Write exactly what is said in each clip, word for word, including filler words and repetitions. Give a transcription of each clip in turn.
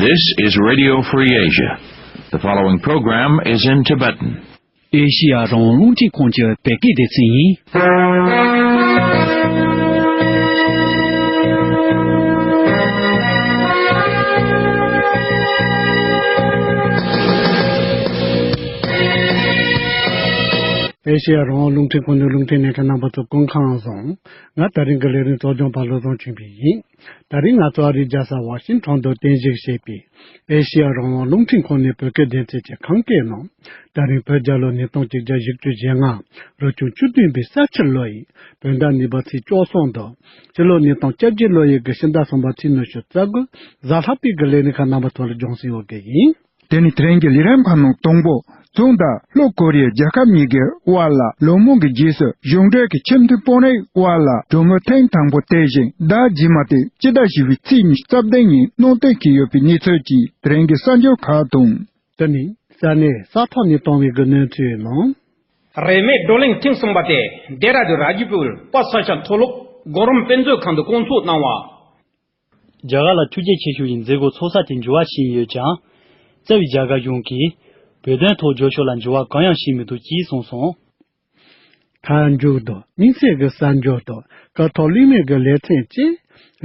This is Radio Free Asia. The following program is in Tibetan. ཨེ་ཤི་ཡ་རང་དབང་རླུང་འཕྲིན་ཁང་གི་བོད་སྐད་སྡེ་ཚན་ཡིན། ཨེ་ཤི་ཡ་རང་དབང་རླུང་འཕྲིན་ཁང་ནས་རླུང་འཕྲིན་ལྷན་ཁང་རྣམ་པ་ཚོ་སྐུ་ཁམས་བཟང་། ང་ད་རིང་གི་ལས་རིམ་གཙོ་སྐྱོང་པ་བློ་བཟང་ཆོས་འཕེལ་ཡིན། ད་རིང་ང་ཚོ་ཨ་རིའི་རྒྱལ་ས་ཝ་ཤིང་ཊོན་དུ་རྟེན་གཞི་བྱས་པའི་ཨེ་ཤི་ཡ་རང་དབང་རླུང་འཕྲིན་ཁང་ནས་བོད་སྐད་སྡེ་ཚན་གྱི་ཁམས་སྐད་ནང་། ད་རིང་བོད་རྒྱལ་ལོ་ཉིས་སྟོང་གཅིག་བརྒྱ་བཞི་བཅུ་ཞེ་ལྔ། རབ་བྱུང་བཅུ་བདུན་པའི་ས་ཕྱི་ལོ་ཡི་བོད་ཟླ་གཉིས་པ་ཚེས་བཅུ་གསུམ་དང་། སྤྱི་ལོ་ཉིས་སྟོང་བཅོ་བརྒྱད་ལོ་ཡི་དགུན་ཕྱི་ཟླ་གསུམ་པ་ཚེས་ཉི་ཤུ་རྩ་དགུ། གཟའ་ལྷག་པའི་གི་ལས་རིམ་ཁག་རྣམ་པ་ཚོ་ལ་སྦྱོང་སྲིང་ཡོད་གི་ཡིན། དེ་ནི་དེ་རིང་གི་ལས་རིམ་ཁག་ནང་དང་པོ། བཙོན་དང་ལྷོ་ཀོ་རི་ཡ་རྒྱལ་ཁབ་གཉིས་ཀྱི་དབར་ལ་ལོ་མང་གི་རྗེས་སུ་གཞུང་འབྲེལ་གྱི་ཁྱིམ་མཐུན་དཔོན་རིགས་དབར་ལ་གྲོས་མོལ་ཐེངས་དང་པོ་སྤེལ་ཞིང་། ཟླ་རྗེས་མ་སྟེ་སྤྱི་ཟླ་བཞི་པའི་ཚེས་ཉི་ཤུ་རྩ་བདུན་ཉིན་གནད་དོན་འཁེལ་ཡོད་པའི་གནས་ཚུལ་གྱིས་དེ་རིང་གི་གསར་འགྱུར་ཁག་དང་། དེ་ནི་ས་གནས་ས་ཐོག་ནས་བཏང་བའི་གི་གནས་ཚུལ་ནང་། རིན་མེད་བགྲོ་གླེང་ཐེངས་གསུམ་པ་དེ་ལྡེ་ར་ལྡུན་ར་ཇི་པུར་པ་ས་ཤ་མཐོ་སློབ་གོ་རིམ་དཔེ་མཛོད་ཁང་དུ་བསྐོང་ཚོགས་གནང་བ། རྒྱ་གར་ལ་ཆུ་རྐྱལ་ཆེ་ཤོས་ཀྱི་མཛད་སྒོ་ཚོགས་ས་དེ་འགྱུར་བ་ཕྱིན་ཡོད་ཀྱང་། རྩ་བའི་རྒྱ་གར་གཞུང་གིས་བོད་དོན་ཐོག་བརྗོད་ཕྱོགས་ལ་འགྱུར་བ་གང་ཡང་ཕྱིན་མི་འདུག་ཅེས་གསུངས་སོང་། མཐའ་མཇུག་ཏུ་དམིགས་བསལ་གྱི་གསར་འགྱུར་དང་སྐད་ཐོག་གླེང་མོལ་གྱི་ལེ་ཚན་བཅས་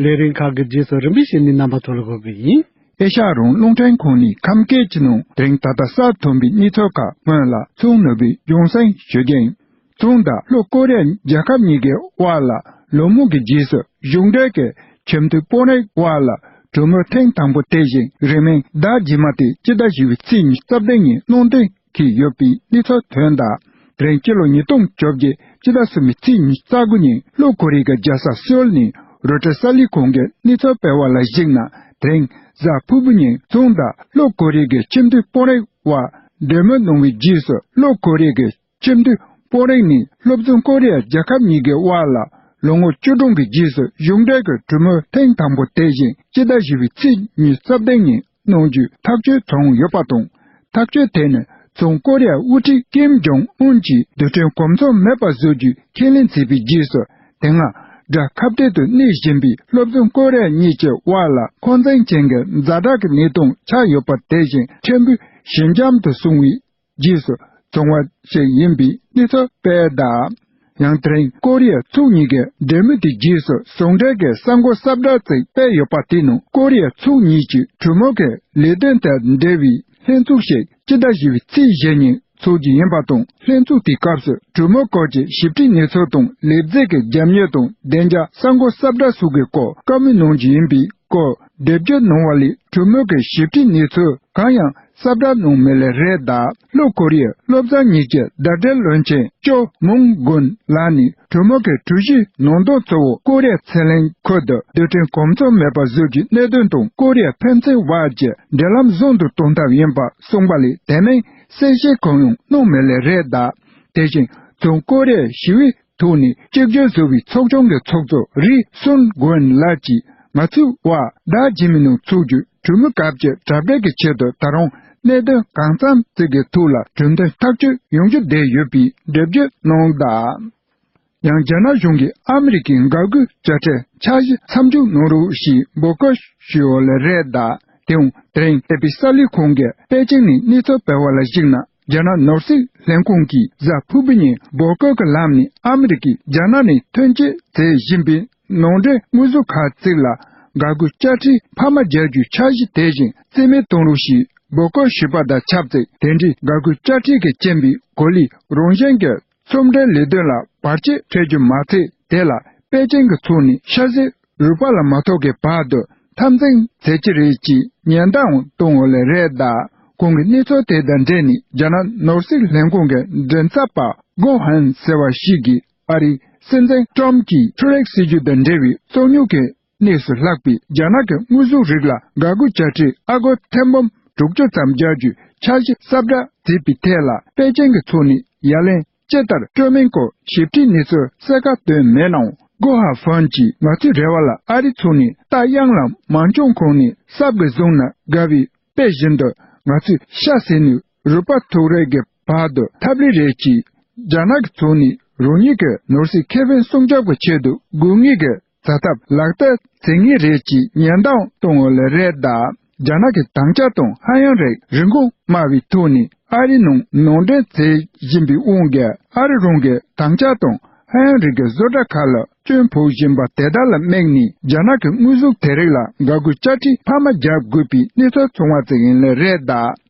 ལས་རིམ་ཁག་གི་རྗེས་སུ་རིམ་པས་བྱས་ནས་རྣམ་པ་ཚོ་ལ་འགོད་ཀྱི་ཡིན། ཨེ་ཤ་ཡ་རང་དབང་རླུང་འཕྲིན་ཁང་ནས་ཁམས་སྐད་ཀྱི་ནང་དེ་རིང་ད་ལྟ་གསར་ཐོན་པའི་གནས་ཚུལ་ཁག་སྔོན་ལ་ཚོགས་ནུས་པའི་སྦྱོང་སེམས་ཞུ་རྒྱུ་ཡིན། བཙོན་དང་ལྷོ་ཀོ་རི་ཡ་རྒྱལ་ཁབ་གཉིས་ཀྱི་དབར་ལ་ལོ་མང་གི་རྗེས་སུ་གཞུང་འབྲེལ་གྱི་ཁྱིམ་མཐུན་དཔོན་རིགས་དབར་ལ་གྲོས་མོལ་ཐེངས་དང་པོ་སྤེལ་ཞིང་། རིང་མིན་ཟླ་རྗེས་མ་སྟེ་སྤྱི་ཟླ་བཞི་པའི་ཚེས་ཉི་ཤུ་རྩ་བདུན་ཉིན་གནད་དོན་འཁེལ་ཡོད་པའི་གནས་ཚུལ་ཐོན་གདའ། དེ་རིང་སྤྱི་ལོ་ཉིས་སྟོང་བཅོ་བརྒྱད་སྤྱི་ཟླ་གསུམ་པའི་ཚེས་ཉི་ཤུ་རྩ་དགུ་ཉིན་ལྷོ་ཀོ་རི་ཡའི་རྒྱལ་ས་སེའུལ་ནས་རོའི་ཊར་གསར་ལས་ཁང་གིས་གནས་ཚུལ་སྤེལ་བ་ལ་གཞིགས་ན། དེ་རིང་གཟའ་ཕུར་བུ་ཉིན་བཙོན་དང་ལྷོ་ཀོ་རི་ཡའི་ཁྱིམ་མཐུན་དཔོན་རིགས་དབར་གྲོས་མོལ་གནང་བའི་རྗེས་སུ། ལྷོ་ཀོ་རི་ཡའི་ཁྱིམ་མཐུན་དཔོན་རིགས་ནས་ལྷོ་བཙོན་ཀོ་རི་ཡ་རྒྱལ་ཁབ་གཉིས་ཀྱི་དབར་ལ་ལོ་ངོ་བཅུ་དྲུག་གི་རྗེས་སུ་གཞུང་འབྲེལ་གྱི་གྲོས་མོལ་ཐེངས་དང་པོ་སྤེལ་ཞིང་། སྤྱི་ཟླ་བཞི་པའི་ཚེས་ཉི་ཤུ་རྩ་བདུན་ཉིན་གནང་རྒྱུའི་ཐག་གཅོད་བྱུང་ཡོད་པ་དང་། ཐག་གཅོད་དེ་ནི་བཙོན་ཀོ་རི་ཡའི་དབུ་ཁྲིད་ཀིམ་ཇོང་ཨུན་གྱིས་རྡུལ་ཕྲན་གོ་མཚོན་མེད་པ་བཟོ་རྒྱུའི་ཁས་ལེན་བྱས་པའི་རྗེས་སུ། དེ་སྔ་དགྲ་ཁ་གཏད་དུ་གནས་བཞིན་པའི་ལྷོ་བཙོན་ཀོ་རི་ཡ་གཉིས་ཀྱི་དབར་ལ་འཁོན་འཛིན་ཅན་གྱི་ཛ་དྲག་གི་གནས་སྟངས་ཆགས་ཡོད་པ་དེ་བཞིན་ཕྲན་བུ་ཞི་འཇམ་དུ་སོང་བའི་རྗེས་སུ་བྱུང་བ་ཞིག་ཡིན་པའི་གནས་ཚུལ་སྤེལ་གདའ། ཡང་དེ་རིང་ཀོ་རི་ཡ་ཕྱོགས་གཉིས་ཀྱི་འབྲེལ་མོལ་དེའི་རྗེས་སུ་ཟུང་འབྲེལ་གྱི་གསར་འགོད་གསལ་བསྒྲགས་ཤིག་སྤེལ་ཡོད་པ་དེའི་ནང་། ཀོ་རི་ཡ་ཕྱོགས་གཉིས་ཀྱི་གྲོས་མོལ་གྱི་ལས་དོན་དང་འབྲེལ་བའི་ལྷན་ཚོགས་ཤིག་སྤྱི་ཟླ་བཞི་པའི་ཚེས་བཞི་ཉིན་འཚོགས་རྒྱུ་ཡིན་པ་དང་། ལྷན་ཚོགས་དེའི་སྐབས་སུ་གྲོས་མོལ་སྐོར་གྱི་ཞིབ་ཕྲའི་གནས་ཚུལ་དང་། ལས་རྫས་ཀྱི་རྒྱབ་གཉེར་དང་། བདེ་འཇགས་གསར་འགོད་གསལ་བསྒྲགས་སོགས་ཀྱི་སྐོར་བཀའ་མོལ་གནང་རྒྱུ་ཡིན་པའི་སྐོར་འགྲེལ་བརྗོད་གནང་བ་ལས། གྲོས་མོལ་གྱི་ཞིབ་ཕྲའི་གནས་ཚུལ་གང་ཡང་གསལ་བསྒྲགས་གནང་མེད་ལེ་རེད་གདའ། ལྷོ་ཀོ་རི་ཡའི་བློ་བཟང་གཉིས་ཀྱི་ཟླ་སྒྲིལ་བློན་ཆེན་ཅོ་མུང་གུན་ལགས་ནས་གྲོས་མོལ་གྱི་གྲོས་གཞིའི་ནང་དོན་གཙོ་བོ་ཀོ་རི་ཡ་ཚེ་གླིང་ཁུལ་དུ་རྡུལ་ཕྲན་གོ་མཚོན་མེད་པ་བཟོ་རྒྱུའི་གནད་དོན་དང་། ཀོ་རི་ཡ་ཕན་ཚུན་བར་གྱི་འབྲེལ་ལམ་བཟང་དུ་གཏོང་ཐབས་ཡིན་པ་གསུངས་པ་ལས། དེ་མིན་གསལ་བཤད་གང་ཡང་གནང་མེད་ལེ་རེད་གདའ། དེ་བཞིན་བཙོན་ཀོ་རི་ཡའི་ཞི་བའི་ཐོག་ནས་གཅིག་གྱུར་བཟོ་བའི་ཚོགས་ཆུང་གི་ཚོགས་གཙོ་རི་སུན་གོན་ལགས་ཀྱིས་ང་ཚོའི་དབར་ཟླ་རྗེས་མའི་ནང་འཚོགས་རྒྱུའི་གྲོས་མོལ་སྐབས་ཀྱི་གྲ་སྒྲིག་གི་ཆེད་དུ། ད་རུང་གནད་དོན་གང་འཚམ་ཅིག་གི་ཐོག་ལ་གྲོས་མཐུན་ཐག་གཅོད་ཡོང་རྒྱུ་བསྡད་ཡོད་པའི་འགྲེལ་བརྗོད་གནང་གདའ། ཡང་རྒྱ་ནག་གཞུང་གིས་ཨ་མི་རི་ཀའི་འགག་སྒོའི་དཔྱ་ཁྲལ་འཆར་གཞི་མཚམས་འཇོག་གནང་རོགས་ཞེས་འབོད་སྐུལ་ཞུས་ཡོད་ལེ་རེད་གདའ། དེའང་དེ་རིང་ཨེ་པི་གསར་ལས་ཁང་གིས་པེ་ཅིང་ནས་གནས་ཚུལ་སྤེལ་བ་ལ་གཞིགས་ན། རྒྱ་ནག་ནོར་སྲིད་ལྷན་ཁང་གིས་གཟའ་ཕུར་བུ་ཉིན་འབོད་སྐུལ་གྱི་ལམ་ནས་ཨ་མི་རི་ཀས་རྒྱ་ནག་ནས་ཐོན་སྐྱེད་བྱེད་བཞིན་པའི་ནང་འདྲེན་དངོས་ཟོག་ཁག་ཅིག་ལ་འགག་སྒོའི་དཔྱ་ཁྲལ་འཕར་མ་རྒྱག་རྒྱུའི་འཆར་གཞི་དེ་བཞིན་རྩིས་མེད་གཏོང་རོགས་ཞེས་འབོད་སྐུལ་ཞུས་པ་དང་ཆབས་ཅིག་དེ་འདྲའི་འགག་སྒོའི་དཔྱ་ཁྲལ་གྱིས་རྐྱེན་པས་གོ་ལའི་རང་བཞིན་གྱི་ཚོང་འབྲེལ་ལས་དོན་ལ་བར་ཆད་འཕྲད་རྒྱུ་མ་ཚད། དེ་ལ་པེ་ཅིང་གི་ཕྱོགས་ནས་ཤ་ཟད་རུས་པ་ལ་མ་ཐུག་གི་བར་དུ་འཐབ་འཛིང་བྱེད་ཀྱི་རེད་ཅེས་ཉེན་བརྡའང་བཏང་ཡོད་ལེ་རེད་གདའ། གོང་གི་གནས་ཚུལ་དེ་དང་འབྲེལ་ནས་རྒྱ་ནག་ནོར་སྲིད་ལྷན་ཁང་གི་མགྲིན་ཚབ་པ་གོ་ཧན་ཟེར་བ་ཞིག་གིས། ཨ་རིའི་སྲིད་འཛིན་ཀྲམ་གྱིས་ཕྲུ་རིགས་བསད་རྒྱུ་དང་འབྲེལ་བའི་རྩོད་རྙོག་གི་གནས་སུ་ལྷག་པའི་རྒྱ་ནག་གི་དངོས་ཟོག་རིགས་ལ་འགག་སྒོའི་དཔྱ་ཁྲལ་ཨ་སྒོར་ཐེར་འབུམ་དྲུག་ཅུ་ཙམ་རྒྱག་རྒྱུའི་འཆར་གཞི་གསལ་བསྒྲགས་བྱས་པའི་ཐད་ལ། པེ་ཅིང་གི་ཕྱོགས་ནས་ཡ་ལན་ཇི་ལྟར་སྤྲོད་མིན་སྐོར་ཞིབ་ཕྲའི་གནས་ཚུལ་གསལ་ཁ་བཏོན་མེད་ནའང་། གོ་ཧ་ཧྥོན་གྱིས་ང་ཚོའི་རེ་བ་ལ་ཨ་རིའི་ཕྱོགས་ནས་རྟ་གཡང་ལ་མ་བྱུང་གོང་ནས་གསབ་དགོས་བཟུང་ན་དགའ་བའི་དཔེ་བཞིན་དུ། ང་ཚོས་ཤ་ཟོས་ནས་རུས་པ་ཐུག་རེས་ཀྱི་བར་དུ་འཐབ་ལེ་རེད་ཅེས། རྒྱ་ནག་གི་ཕྱོགས་ནས་རང་ཉིད་ཀྱི་ནོར་སྲིད་ཁེ་ཕན་སྲུང་སྐྱོབ་ཀྱི་ཆེད་དུ་དགོས་ངེས་ཀྱི་བྱ་ཐབས་ལག་བསྟར་བྱེད་ངེས་རེད་ཅེས་ཉེན་བརྡ་བཏང་ཡོད་ལེ་རེད་གདའ། རྒྱ་ནག་གི་དམ་བཅའ་དང་ཧ་ཡང་རེ་རིན་གོང་དམའ་བའི་ཐོག་ནས་ཨ་རིའི་ནང་ནང་འདྲེན་བྱེད་བཞིན་པའི་དབང་གིས། ཨ་རི་རང་གི་དམ་བཅའ་དང་ཧ་ཡང་རེ་གི་བཟོ་གྲྭ་ཁག་ལ་སྐྱོན་ཕོག་བཞིན་པ་དེ་དག་ལ་དམིགས་ནས། རྒྱ་ནག་གི་དངོས་ཟོག་དེ་རིགས་ལ་འགག་སྒོའི་དཔྱ་ཁྲལ་འཕར་མ་རྒྱག་དགོས་པའི་གནས་ཚུལ་བྱུང་བ་ཞིག་ཡིན་ལེ་རེད་གདའ།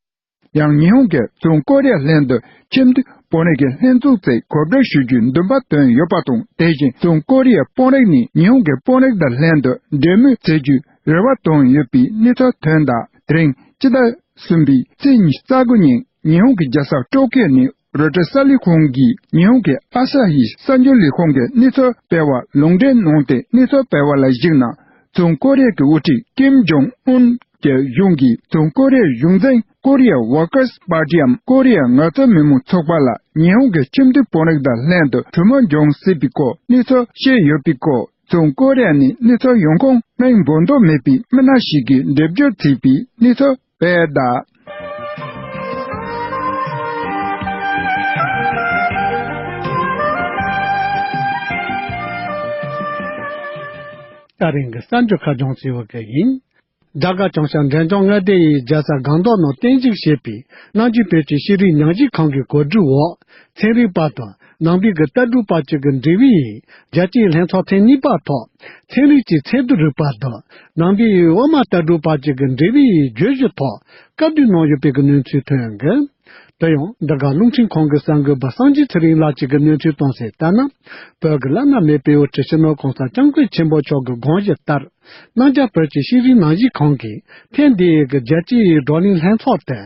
ཡང་ཉི་ཧོང་གིས་བྱང་ཀོ་རི་ཡ་ལྷན་དུ་ཁྱིམ་མཐུན་དཔོན་རིགས་ཀྱི་ལྷན་ཚོགས་ཤིག་གོ་སྒྲིག་ཞུ་རྒྱུའི་འདུན་པ་བཏོན་ཡོད་པ་དང་། དེ་བཞིན་བྱང་ཀོ་རི་ཡའི་དཔོན་རིགས་ནས་ཉི་ཧོང་གི་དཔོན་རིགས་དང་ལྷན་དུ་འབྲེལ་མོལ་བྱེད་རྒྱུའི་རེ་བ་བཏོན་ཡོད་པའི་གནས་ཚུལ་ཐོན་གདའ། དེ་རིང་སྤྱི་ཟླ་གསུམ་པའི་ཚེས་ཉི་ཤུ་རྩ་དགུ་ཉིན་ཉི་ཧོང་གི་རྒྱལ་ས་ཀྲོ་ཀིའོ་ནས་རོའི་ཊར་གསར་ལས་ཁང་གིས་ཉི་ཧོང་གི་ཨ་ས་ཧི་གསར་འགྱུར་ལས་ཁང་གི་གནས་ཚུལ་སྤེལ་བར་ལུང་འདྲེན་གནང་སྟེ། གནས་ཚུལ་སྤེལ་བ་ལ་གཞིགས་ན། བྱང་ཀོ་རི་ཡ་གི་དབུ་ཁྲིད་ཀིམ་ཇོང་ཨུན་གྱི་གཞུང་གིས་བྱང་ཀོ་རི་ཡའི་གཞུང་འཛིན་ཀོ་རི་ཡ་ཝར་ཀར་སི་པར་ཊིའམ་ཀོ་རི་ཡ་ངལ་རྩོལ་མི་མང་ཚོགས་པ་ལ་ཉི་ཧོང་གི་ཁྱིམ་མཐུན་དཔོན་རིགས་དང་ལྷན་དུ་གྲོས་མོལ་འབྱུང་སྲིད་པའི་སྐོར་གནས་ཚུལ་བཤད་ཡོད་པའི་སྐོར། བྱང་ཀོ་རི་ཡ་ནས་གནས་ཚུལ་ཡོང་ཁུངས་སྙིང་བོ་འདོགས་མེད་པའི་མི་སྣ་ཞིག་གིས་འགྲེལ་བརྗོད་བྱས་པའི་གནས་ཚུལ་སྤེལ་གདའ། ད་རིང་གི་གསར་འགྱུར་ཁ་བྱང་ཞེས་པ་ག་ཡིན། རྒྱ་གར་བྱང་ཤར་འབྲས་ལྗོངས་མངའ་སྡེ་ཡི་རྒྱལ་ས་སྒང་ཏོག་ནང་རྟེན་གཞི་བྱས་པའི་ནམ་རྒྱུན་བོད་ཀྱི་ཤེས་རིག་ཉམས་ཞིབ་ཁང་གི་གོ་སྒྲིག་འོག་ཚན་རིག་པ་དང་ནང་པའི་གི་ལྟ་གྲུབ་པ་བཅས་ཀྱི་འབྲེལ་བའི་རྒྱལ་སྤྱིའི་ལྷན་ཚོགས་ཐེངས་གཉིས་པ་ཐོག་ཚན་རིག་གི་ཚད་བསྡུར་རིག་པ་དང་ནང་པའི་དབུ་མ་ལྟ་གྲུབ་པ་བཅས་ཀྱི་འབྲེལ་བའི་བརྗོད་གཞི་ཐོག་བཀའ་བསྡུར་གནང་ཡོད་པའི་གི་གནས་ཚུལ་ཐོན་གི། དེ་ཡང་འདི་ག་རླུང་འཕྲིན་ཁང་གི་གསར་འགོད་པ་སངས་རྒྱས་ཚེ་རིང་ལགས་ཀྱིས་གི་གནས་ཚུལ་གཏོང་གསལ་ལྟར་ན། བོད་ཀྱི་བླ་ན་མེད་པའི་དབུ་ཁྲིད་སྤྱི་ནོར་གོང་ས་སྐྱབས་མགོན་ཆེན་པོ་མཆོག་གི་དགོངས་གཞི་ལྟར། རྣམ་རྒྱལ་བོད་ཀྱི་ཤེས་རིག་ནང་བཞིན་ཁང་གིས་ཐེངས་འདིའི་གི་རྒྱལ་སྤྱིའི་བགྲོ་གླེང་ལྷན་ཚོགས་དེ་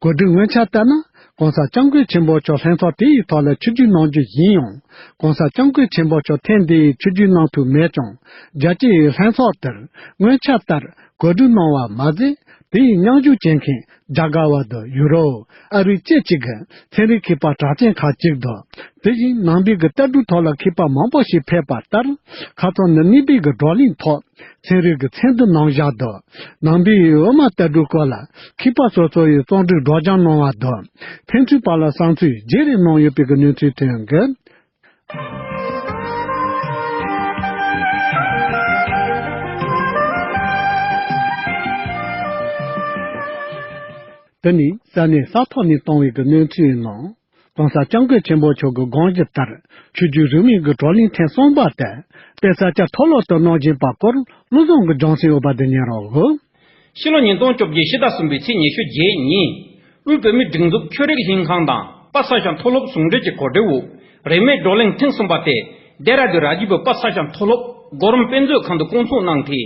གོ་སྒྲིག་དངོས་འཆར་ལྟར་ན། གོང་ས་སྐྱབས་མགོན་ཆེན་པོ་མཆོག་ལྷན་ཚོགས་དེའི་ཐོག་ལ་ཆིབས་བསྒྱུར་གནང་རྒྱུ་ཡིན་ཡང་། གོང་ས་སྐྱབས་མགོན་ཆེན་པོ་མཆོག་ཐེངས་འདིའི་ཆིབས་བསྒྱུར་གནང་ཐུབ་མེད་ཀྱང་། རྒྱལ་སྤྱིའི་ལྷན་ཚོགས་དེར་དངོས་འཆར་ལྟར་གོ་སྒྲིག་གནང་བ་མ་ཟད། དེའི་མཉམ་ཞུགས་བྱེད་མཁན་རྒྱ་གར་བ་དང་ཡུ་རོབ། ཨ་རི་བཅས་ཀྱི་གི་ཚན་རིག་མཁས་པ་གྲགས་ཅན་ཁག་ཅིག་དང་། དེ་བཞིན་ནང་པའི་གི་ལྟ་གྲུབ་ཐོག་ལ་མཁས་པ་མང་པོ་ཞིག་ཕེབས་པ་ལྟར། ཁ་སང་ནི་གཉིས་པའི་གི་བགྲོ་གླེང་ཐོག་ཚན་རིག་གི་ཚད་བསྡུར་གནང་བཞག་དང་། ནང་པའི་དབུ་མ་ལྟ་གྲུབ་སྐོར་ལ་མཁས་པ་སོ་སོ་ཡིས་རྩོམ་སྒྲིག་སྒྲོག་སྦྱང་གནང་བ་དང་། ཕན་ཚུན་བར་ལ་བསམ་ཚུལ་བརྗེ་རེས་གནང་ཡོད་པའི་གི་གནས་ཚུལ་ཐོན་གི། དེ་ནི་ས་གནས་ས་ཐོག་ནས་བཏང་བའི་གི་གནས་ཚུལ་ཡིན་ནོ། གོང་ས་སྐྱབས་མགོན་ཆེན་པོ་མཆོག་གི་དགོངས་གཞི་ལྟར་ཆོས་བརྒྱུད་རིས་མེད་ཀྱི་བགྲོ་གླེང་ཐེངས་གསུམ་པ་དེ་དཔལ་ས་སྐྱ་མཐོ་སློབ་ཏུ་གནང་བཞིན་པ་སྐོར་བློ་བཟང་གི་སྦྱོང་སྲིད་ཡོད་པ་དེ་ཉན་རོགས། ཕྱི་ལོ་ཉིས་སྟོང་བཅོ་བརྒྱད་ཕྱི་ཟླ་གསུམ་པའི་ཚེས་ཉི་ཤུ་རྗེས་ཉིན། དབུས་བོད་མིའི་སྒྲིག་འཛུགས་ཆོས་རིག་ལྷན་ཁང་དང་དཔལ་ས་སྐྱ་མཐོ་སློབ་ཟུང་འབྲེལ་གྱི་གོ་སྒྲིག་འོག་རིས་མེད་བགྲོ་གླེང་ཐེངས་གསུམ་པ་དེ་ལྡེ་ར་ལྡུན་ར་ཇི་བ་དཔལ་ས་སྐྱ་མཐོ་སློབ་གོ་རིམ་དཔེ་མཛོད་ཁང་དུ་བསྐོང་ཚོགས་གནང་སྟེ།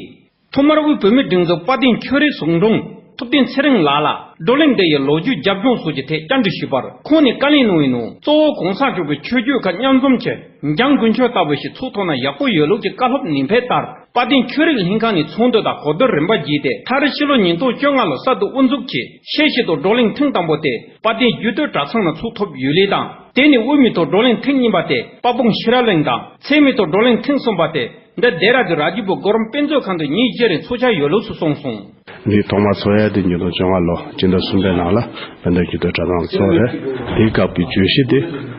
ཐོག་མར་དབུས་བོད་མིའི་སྒྲིག་འཛུགས་དཔལ་ལྡན་ཆོས་རིག་ཟུང་དྲུང་ཐུབ་བསྟན་ཚེ་རིང་ལགས་ལ་བགྲོ་གླེང་འདི་ཡི་ལོ་རྒྱུས་རྒྱབ་ལྗོངས་སོགས་ཀྱི་ཐད་བཅར་འདྲི་ཞུས་པར། ཁོང་ནས་བཀའ་ལན་གནང་བའི་ནང་། གཙོ་བོ་གོང་ས་མཆོག་གིས་ཆོས་བརྒྱུད་ཁག་མཉམ་འཛོམས་ཀྱི་འཇང་དགུན་ཆོས་ལྟ་བུ་ཞིག་ཚུགས་ཐུབ་ན་ཡག་པོ་ཡོད་ལུགས་ཀྱི་བཀའ་སློབ་ནན་སྤེལ་ལྟར། དཔལ་ལྡན་ཆོས་རིག་ལྷན་ཁང་ནས་ཚོགས་འདུ་དང་གོ་བསྡུར་རིམ་པ་བརྒྱུད་དེ། མཐར་ཕྱི་ལོ་ཉིས་སྟོང་བཅོ་ལྔ་ལོར་གསར་དུ་དབུ་འཛུགས་ཀྱིས་ཤེས་བཞིན་དུ་བགྲོ་གླེང་ཐེངས་དང་པོ་དེ་དཔལ་ལྡན་རྒྱུད་སྟོད་གྲྭ་ཚང་ནང་ཚུགས་ཐུབ་ཡོད་ལུགས་དང་། དེ་ནས་དབུ་མའི་ཐོག་བགྲོ་གླེང་ཐེངས་གཉིས་པ་དེ་དཔལ་སྤུངས་ཤེས་རབ་གླིང་དང་། ཚད་མའི་ཐོག་བགྲོ་གླེང་ཐེངས་གསུམ་པ་དེ་འདི་ལྡེ་ར་ལྡུན་ར་ཇི་བ་གོ་རིམ་དཔེ་མཛོད་ཁང་དུ་ཉིན་བཞི་རིང་ཚོགས་འཆར་ཡོད་ལུགས་སུ་གསུངས་སོང་། འདི་ཐོག་མར་ཚོགས་ཡ་དེ་ཉིས་སྟོང་བཅོ་ལྔ་ལོ་སྤྱི་ཟླ་གསུམ་པའི་ནང་ལ་དཔལ་ལྡན་རྒྱུད་སྟོད་གྲྭ་ཚང་ཚོགས་རེད། དེའི་སྐབས་ཀྱི་བརྗོད་གཞི་དེ་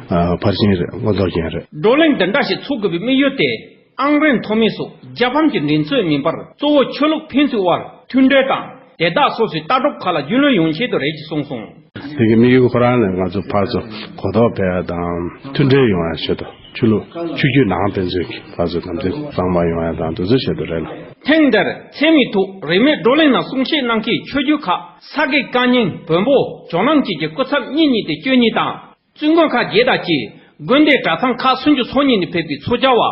ཨ་ཕར་ཕྱིན་རེད། མངོན་རྟོགས་རྒྱན་རེད། བགྲོ་གླེང་འདི་འདྲ་ཞིག་ཚོགས་དགོས་པའི་དམིགས་ཡུལ་དེ། ཨང་རིམ་མཐོ་དམན་སོགས་རྒྱལ་ཕམ་གྱི་འགྲན་རྩོད་མིན་པར། གཙོ་བོ་ཆོས་ལུགས་ཕན་ཚུན་དབར་མཐུན་འབྲེལ་དང་། དེ་དག་སོ་སོའི་ལྟ་གྲུབ་ཁག་ལ་རྒྱུས་ལོན་ཡོང་ཆེད་དུ་རེད་ཅེས་གསུངས་སོང་། དེ་གི་དམིགས་ཡུལ་ཁོ་རང་ནི་ང་ཚོ་ཕར་ཚུར་གོ་རྟོགས་འཕེལ་ཡ་དང་མཐུན་འབྲེལ་ཡོང་ཡ་ཆེད་དུ། ཆོས་ལུགས་ཆོས་བརྒྱུད་ནང་ཕན་ཚུན་གྱི་ཕར་ཚུར་དམ་ཚིག་གཙང་མ་ཡོང་ཡ་དང་དེ་ཚོའི་ཆེད་དུ་རེད་ལ། ཐེངས་འདིར་ཚད་མའི་ཐོག་རིས་མེད་བགྲོ་གླེང་ནང་གསུང་བཤད་གནང་མཁན་ཆོས་བརྒྱུད་ཁག་ས་དགེ་བཀའ་རྙིང་བོན་པོ་ཇོ་ནང་བཅས་ཀྱི་སྐུ་ཚབ་གཉིས་གཉིས་ཏེ་བཅུ་གཉིས་དང་། བཙུན་དགོན་ཁག་བརྒྱད་དང་བཅས་དགོན་སྡེ་གྲྭ་ཚང་ཁག་སུམ་ཅུ་སོ་གཉིས་ནས་ཕེབས་པའི་ཚོགས་བཅར་བ་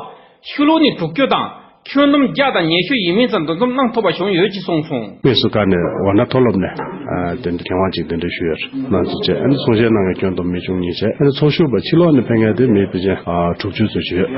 ཕྱི་ལོགས་ནས་དྲུག་ཅུ་དང་ཁྱོན་བསྡོམས་བརྒྱ་དང་ཉི་ཤུ་ཡས་མས་ཙམ་འདུ་འཛོམས་གནང་ཐུབ་པ་བྱུང་ཡོད་ཅེས་གསུངས་སོང་། དངོས་སུ་བཀའ་ནས་ཝཱ་ཎ་མཐོ་སློབ་ནས་ཨ་དེ་འདྲ་མཁས་དབང་ཅིག་གདན་འདྲེན་ཞུས་ཡོད་རེད། གནང་ཚུལ་བཅས་ཨ་ནི་གསུང་བཤད་གནང་མཁན་ཁྱོན་བསྡོམས་མི་བཅུ་གཉིས་བྱས། ཨ་ནི་ཚོགས་ཞུགས་པ་ཕྱི་ལོགས་ནས་ཕེབས་མཁན་དེ་མི་ཕལ་ཆེར་ཨ་དྲུག་ཅུ་ཙམ་ཞིག་ཡོད།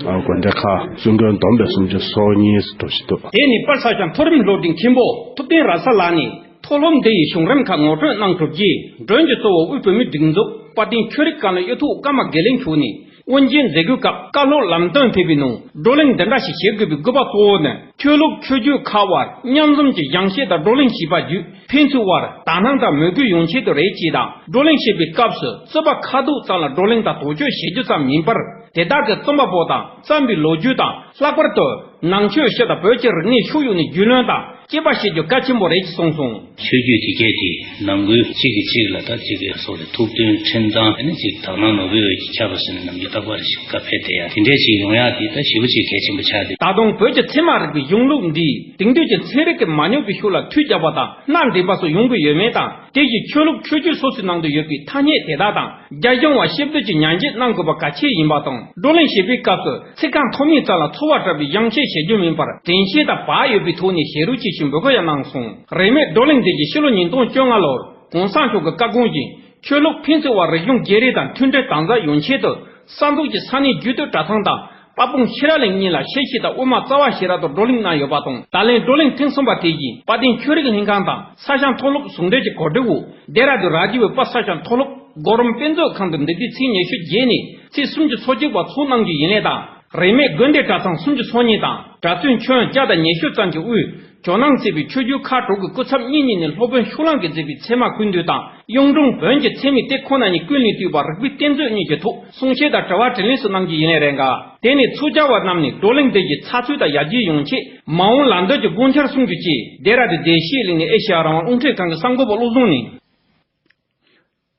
ཨ་དགོན་སྡེ་ཁག་བཙུན་དགོན་བསྡོམས་པས་སུམ་ཅུ་སོ་གཉིས་འགྲོ་བཞིན་འདུག། དེ་ནི་དཔལ་ས་སྐྱ་མཐོ་རིམ་སློབ་འབྲིང་ཆེན་པོ་ཐུབ་བསྟན་ར་ས་ལགས་ནས། མཐོ་སློབ་འདི་ཡི་བྱུང་རིམ་ཁག་ངོ་སྤྲོད་གནང་གྲུབ་རྗེས། མགྲོན་གྱི་གཙོ་བོ་དབུས་བོད་མིའི་སྒྲིག་འཛུགས་དཔལ་ལྡན་ཆོས་རིག་བཀའ་བློན་གཡུ་ཐོག་ཀརྨ་དགེ་ལེགས་མཆོག་ནས་དབུ་འབྱེད་མཛད་སྒོའི་སྐབས་བཀའ་སློབ་ལམ་སྟོན་ཕེབས་པའི་ནང་བགྲོ་གླེང་འདི་འདྲ་ཞིག་བྱེད་དགོས་པའི་དགོས་པ་གཙོ་བོ་ནི། ཆོས་ལུགས་ཆོས་བརྒྱུད་ཁག་དབར་མཉམ་འཛོམས་ཀྱི་སྦྱང་བཤད་དང་བགྲོ་གླེང་བྱས་པ་བརྒྱུད་ཕན་ཚུན་དབར་དག་སྣང་དང་མོས་གུས་ཡོང་ཆེད་དུ་རེད་ཅེས་དང་། བགྲོ་གླེང་བྱེད་པའི་སྐབས་སུ་རྩོད་པ་ཁ་ཐུག་ཙམ་ལ་བགྲོ་གླེང་དང་དོགས་གཅོད་བྱེད་རྒྱུ་ཙམ་མིན་པར། དེ་དག་གི་རྩོམ་པ་པོ་དང་བརྩམས་པའི་ལོ་རྒྱུས་དང་། ལྷག་པར་དུ་ནང་ཆོས་སྤྱི་དང་བོད་ཀྱི་རིག་གནས་ཕྱོགས་ཡོངས་ནས་རྒྱུས་ལོན་དང་ དཔྱད་པ་བྱེད་རྒྱུ་གལ་ཆེན་པོ་རེད་ཅེས་གསུངས་སོང་། ཆོས་བརྒྱུད་དེ་གས་དེ་ནང་ཁུལ་གཅིག་གིས་གཅིག་ལ་ད་གཅིག་གི་སོགས་ལ་ཐུགས་མཐུན་ཁྲིམས་གཙང་ཨ་ནི་གཅིག་དག་སྣང་ནོར་བུའི་འོད་ཀྱིས་ཁྱབ་པ་ཟེར་ནས་ནམ་རྒྱུན་རྟག་པར་ཞིག་བཀའ་ཕེབས་བསྡད་ཡ་དེ་འདྲས་ཅིག་ཡོང་ཡ་དེ་ད་ཞེ་པོ་ཅིག་གལ་ཆེན་པོ་ཆགས་འདུག་ད་དུང་བོད་ཀྱི་ཚད་མ་རིག་པའི་གཞུང་ལུགས་འདིས་དེང་དུས་ཀྱི་ཚན་རིག་གི་མ་ཉམས་པའི་ཤུགས་ལ་མཐུད་རྒྱག་པ་དང་སྣ་འདྲེན་པ་སོགས་ཡོང་གི་ཡོད་མེད་དང་། དེ་བཞིན་ཆོས་ལུགས་ཆོས་བརྒྱུད་སོ་སོའི་ནང་དུ་ཡོད་པའི་ཐ་སྙད་དེ་དག་དང་། རྒྱ་གཞུང་བ་ཞིབ་འདོད་ཀྱིས་ཉན་བརྗོད་གནང་དགོས་པ་གལ་ཆེ་ཡིན་པ་དང་། བགྲོ་གླེང་བྱེད་པའི་སྐབས་སུ་ཚིག་རྐང་ཐོན་མིའི་རྩ་ལ་ཚོར་བ་སྤྲད་པའི་དབྱངས་བཤད་བྱེད་རྒྱུ་མིན་པར། དྲན་ཤེས་དང་བག་ཡོད་པའི་ཐོག་ནས་བཤད་རོགས་ཞེས་ཞུ་འབོད་སྐུལ་ཡང་གནང་སོང་། རིན་མེད་བགྲོ་གླེང་དེ་བཞིན་ཕྱི་ལོ་ཉིས་སྟོང་བཅོ་ལྔ་ལོར་གོང་ས་མཆོག་གི་བཀའ་དགོངས་བཞིན་ཆོས་ལུགས་ཕན་ཚུན་དབར་རིག་གཞུང་བརྗེ་རེས་དང་མཐུན་སྒྲིལ་དམ་ཟབ་ཡོང་ཆེད་དུ། ས་འཛུགས་ཀྱི་ས་གནས་རྒྱུད་སྟོད་གྲྭ་ཚང་དང་། དཔལ་སྤུངས་ཤེས་རབ་གླིང་གཉིས་ལ་ཞལ་བཞེས་དང་དབུ་མ་རྩ་བ་ཤེས་རབ་ཏུ་བགྲོ་གླེང་གནང་ཡོད་པ་དང་། ད་ལན་བགྲོ་གླེང་ཐེངས་གསུམ་པ་དེ་བཞིན་དཔལ་ལྡན་ཆོས་རིག་ལྷན་ཁང་དང་ས་ཞིང་མཐོ་སློབ་ཟུང་འབྲེལ་གྱི་གོ་སྒྲིག་འོག་ལྡེ་ར་ལྡུན་ར་ཇི་བའི་དཔལ་ས་ཞིང་མཐོ་སློབ་གོ་རིམ་དཔེ་མཛོད་ཁང་དུ་འདི་ཟླའི་ཚེས་ཉི་ཤུ་བརྒྱད་ནས་ཚེས་སུམ་ཅུ་སོ་གཅིག་བར་ཚོགས་གནང་རྒྱུ་ཡིན་ལེ་དང་། རིན་མེད་དགོན་སྡེ་གྲྭ་ཚང་སུམ་ཅུ་སོ་གཉིས་དང་གྲྭ་བཙུན་ཁྱོན་བརྒྱ་དང་ཉི་ཤུ་ཙམ་གྱི་དབུས་ཇོ་ནང་གཙོས་པའི་ཆོས་བརྒྱུད་ཁག་དྲུག་གི་སྐུ་ཚབ་གཉིས་གཉིས་ནས་སློབ་དཔོན་ཕྱོགས་གླང་གིས་མཛད་པའི་ཚད་མ་ཀུན་བཏུས་དང་། གཡུང་དྲུང་བོན་གྱི་ཚད་མའི་དེབ་ཁོ་ན་གཉིས་ཀུན་ལས་བཏུས་པ་རིག་པའི་གཏེར་མཛོད་གཉིས་ཀྱི་ཐོག་གསུང་བཤད་དང་དྲི་བ་དྲིས་ལན་སོགས་གནང་རྒྱུ་ཡིན་ལེ་རེད་འགའ། དེ་ནས་ཚོགས་བཅར་བ་རྣམས་ནས་བགྲོ་གླེང་འདི་གའི་ཚགས་ཚུད་དང་ཡར་རྒྱས་ཡོང་ཆེད་མ་འོངས་ལམ་སྟོན་གྱི་སྒོ་འཕར་སྲུང་རྒྱུ་བཅས་ལྡེ་ར་ལྡུན་བདེ་སྐྱིད་གླིང་ནས་ཨེ་ཤེ་ཡ་རང་དབང་རླུང་འཕྲིན་ཁང་གི་གསར་འགོད་པ་བློ་བཟང་ནས།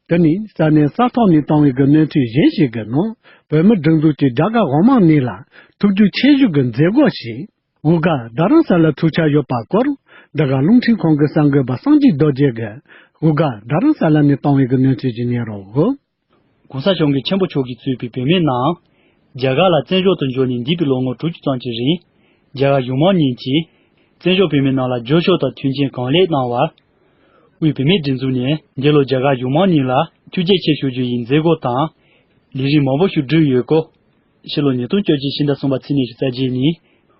དེ་ནས་ས་གནས་ས་ཐོག་ནས་བཏང་བའི་གི་གནས་ཚུལ་གཞན་ཞིག་གི་ནང་བོད་མི་སྒྲིག་འཛུགས་ཀྱིས་རྒྱ་གར་དབུ་མ་གཉིས་ལ་ཐུགས་རྒྱུས་ཆེ་ཤོས་ཀྱི་མཛད་སྒོ་ཞིག་དབུ་དགའ་རྡ་རམ་ས་ལ་འཚོགས་འཆར་ཡོད་པ་སྐོར་རྒྱ་གར་རླུང་འཕྲིན་ཁང་གི་གསར་འགོད་པ་སངས་རྒྱས་རྡོ་རྗེ་གིས་དབུ་དགའ་རྡ་རམ་ས་ལ་ནས་བཏང་བའི་གི་གནས་ཚུལ་ཞིག་ཉན་རོགས། གོང་ས་སྐྱབས་མགོན་ཆེན་པོ་མཆོག་གིས་གཙོས་པའི་བོད་མི་རྣམས་རྒྱ་གར་ལ་བཙན་བྱོལ་དུ་འབྱོར་ནས་འདས་པའི་ལོ་ངོ་དྲུག་ཅུ་ཙམ་གྱི་རིང་རྒྱ་གར་གཞུང་མང་གཉིས་ཀྱིས་བཙན་བྱོལ་བོད་མི་རྣམས་ལ་རྒྱབ་སྐྱོར་དང་མཐུན་རྐྱེན་གང་ལེགས་གནང་བར། དབུས་བོད་མིའི་སྒྲིག་འཛུགས་ནས་འདི་ལོ་རྒྱ་གར་གཞུང་མང་གཉིས་ལ་ཐུགས་རྗེ་ཆེ་ཞུ་རྒྱུ་ཡི་མཛད་སྒོ་དང་ལས་རིམ་མང་པོ་ཞིག་བསྒྲུབས་ཡོད་སྐོར། ཕྱི་ལོ་ཉིས་སྟོང་བཅོ་གཅིག་ཕྱི་ཟླ་གསུམ་པ་ཚེས་ཉི་ཤུ་རྩ་བརྒྱད་ཉིན་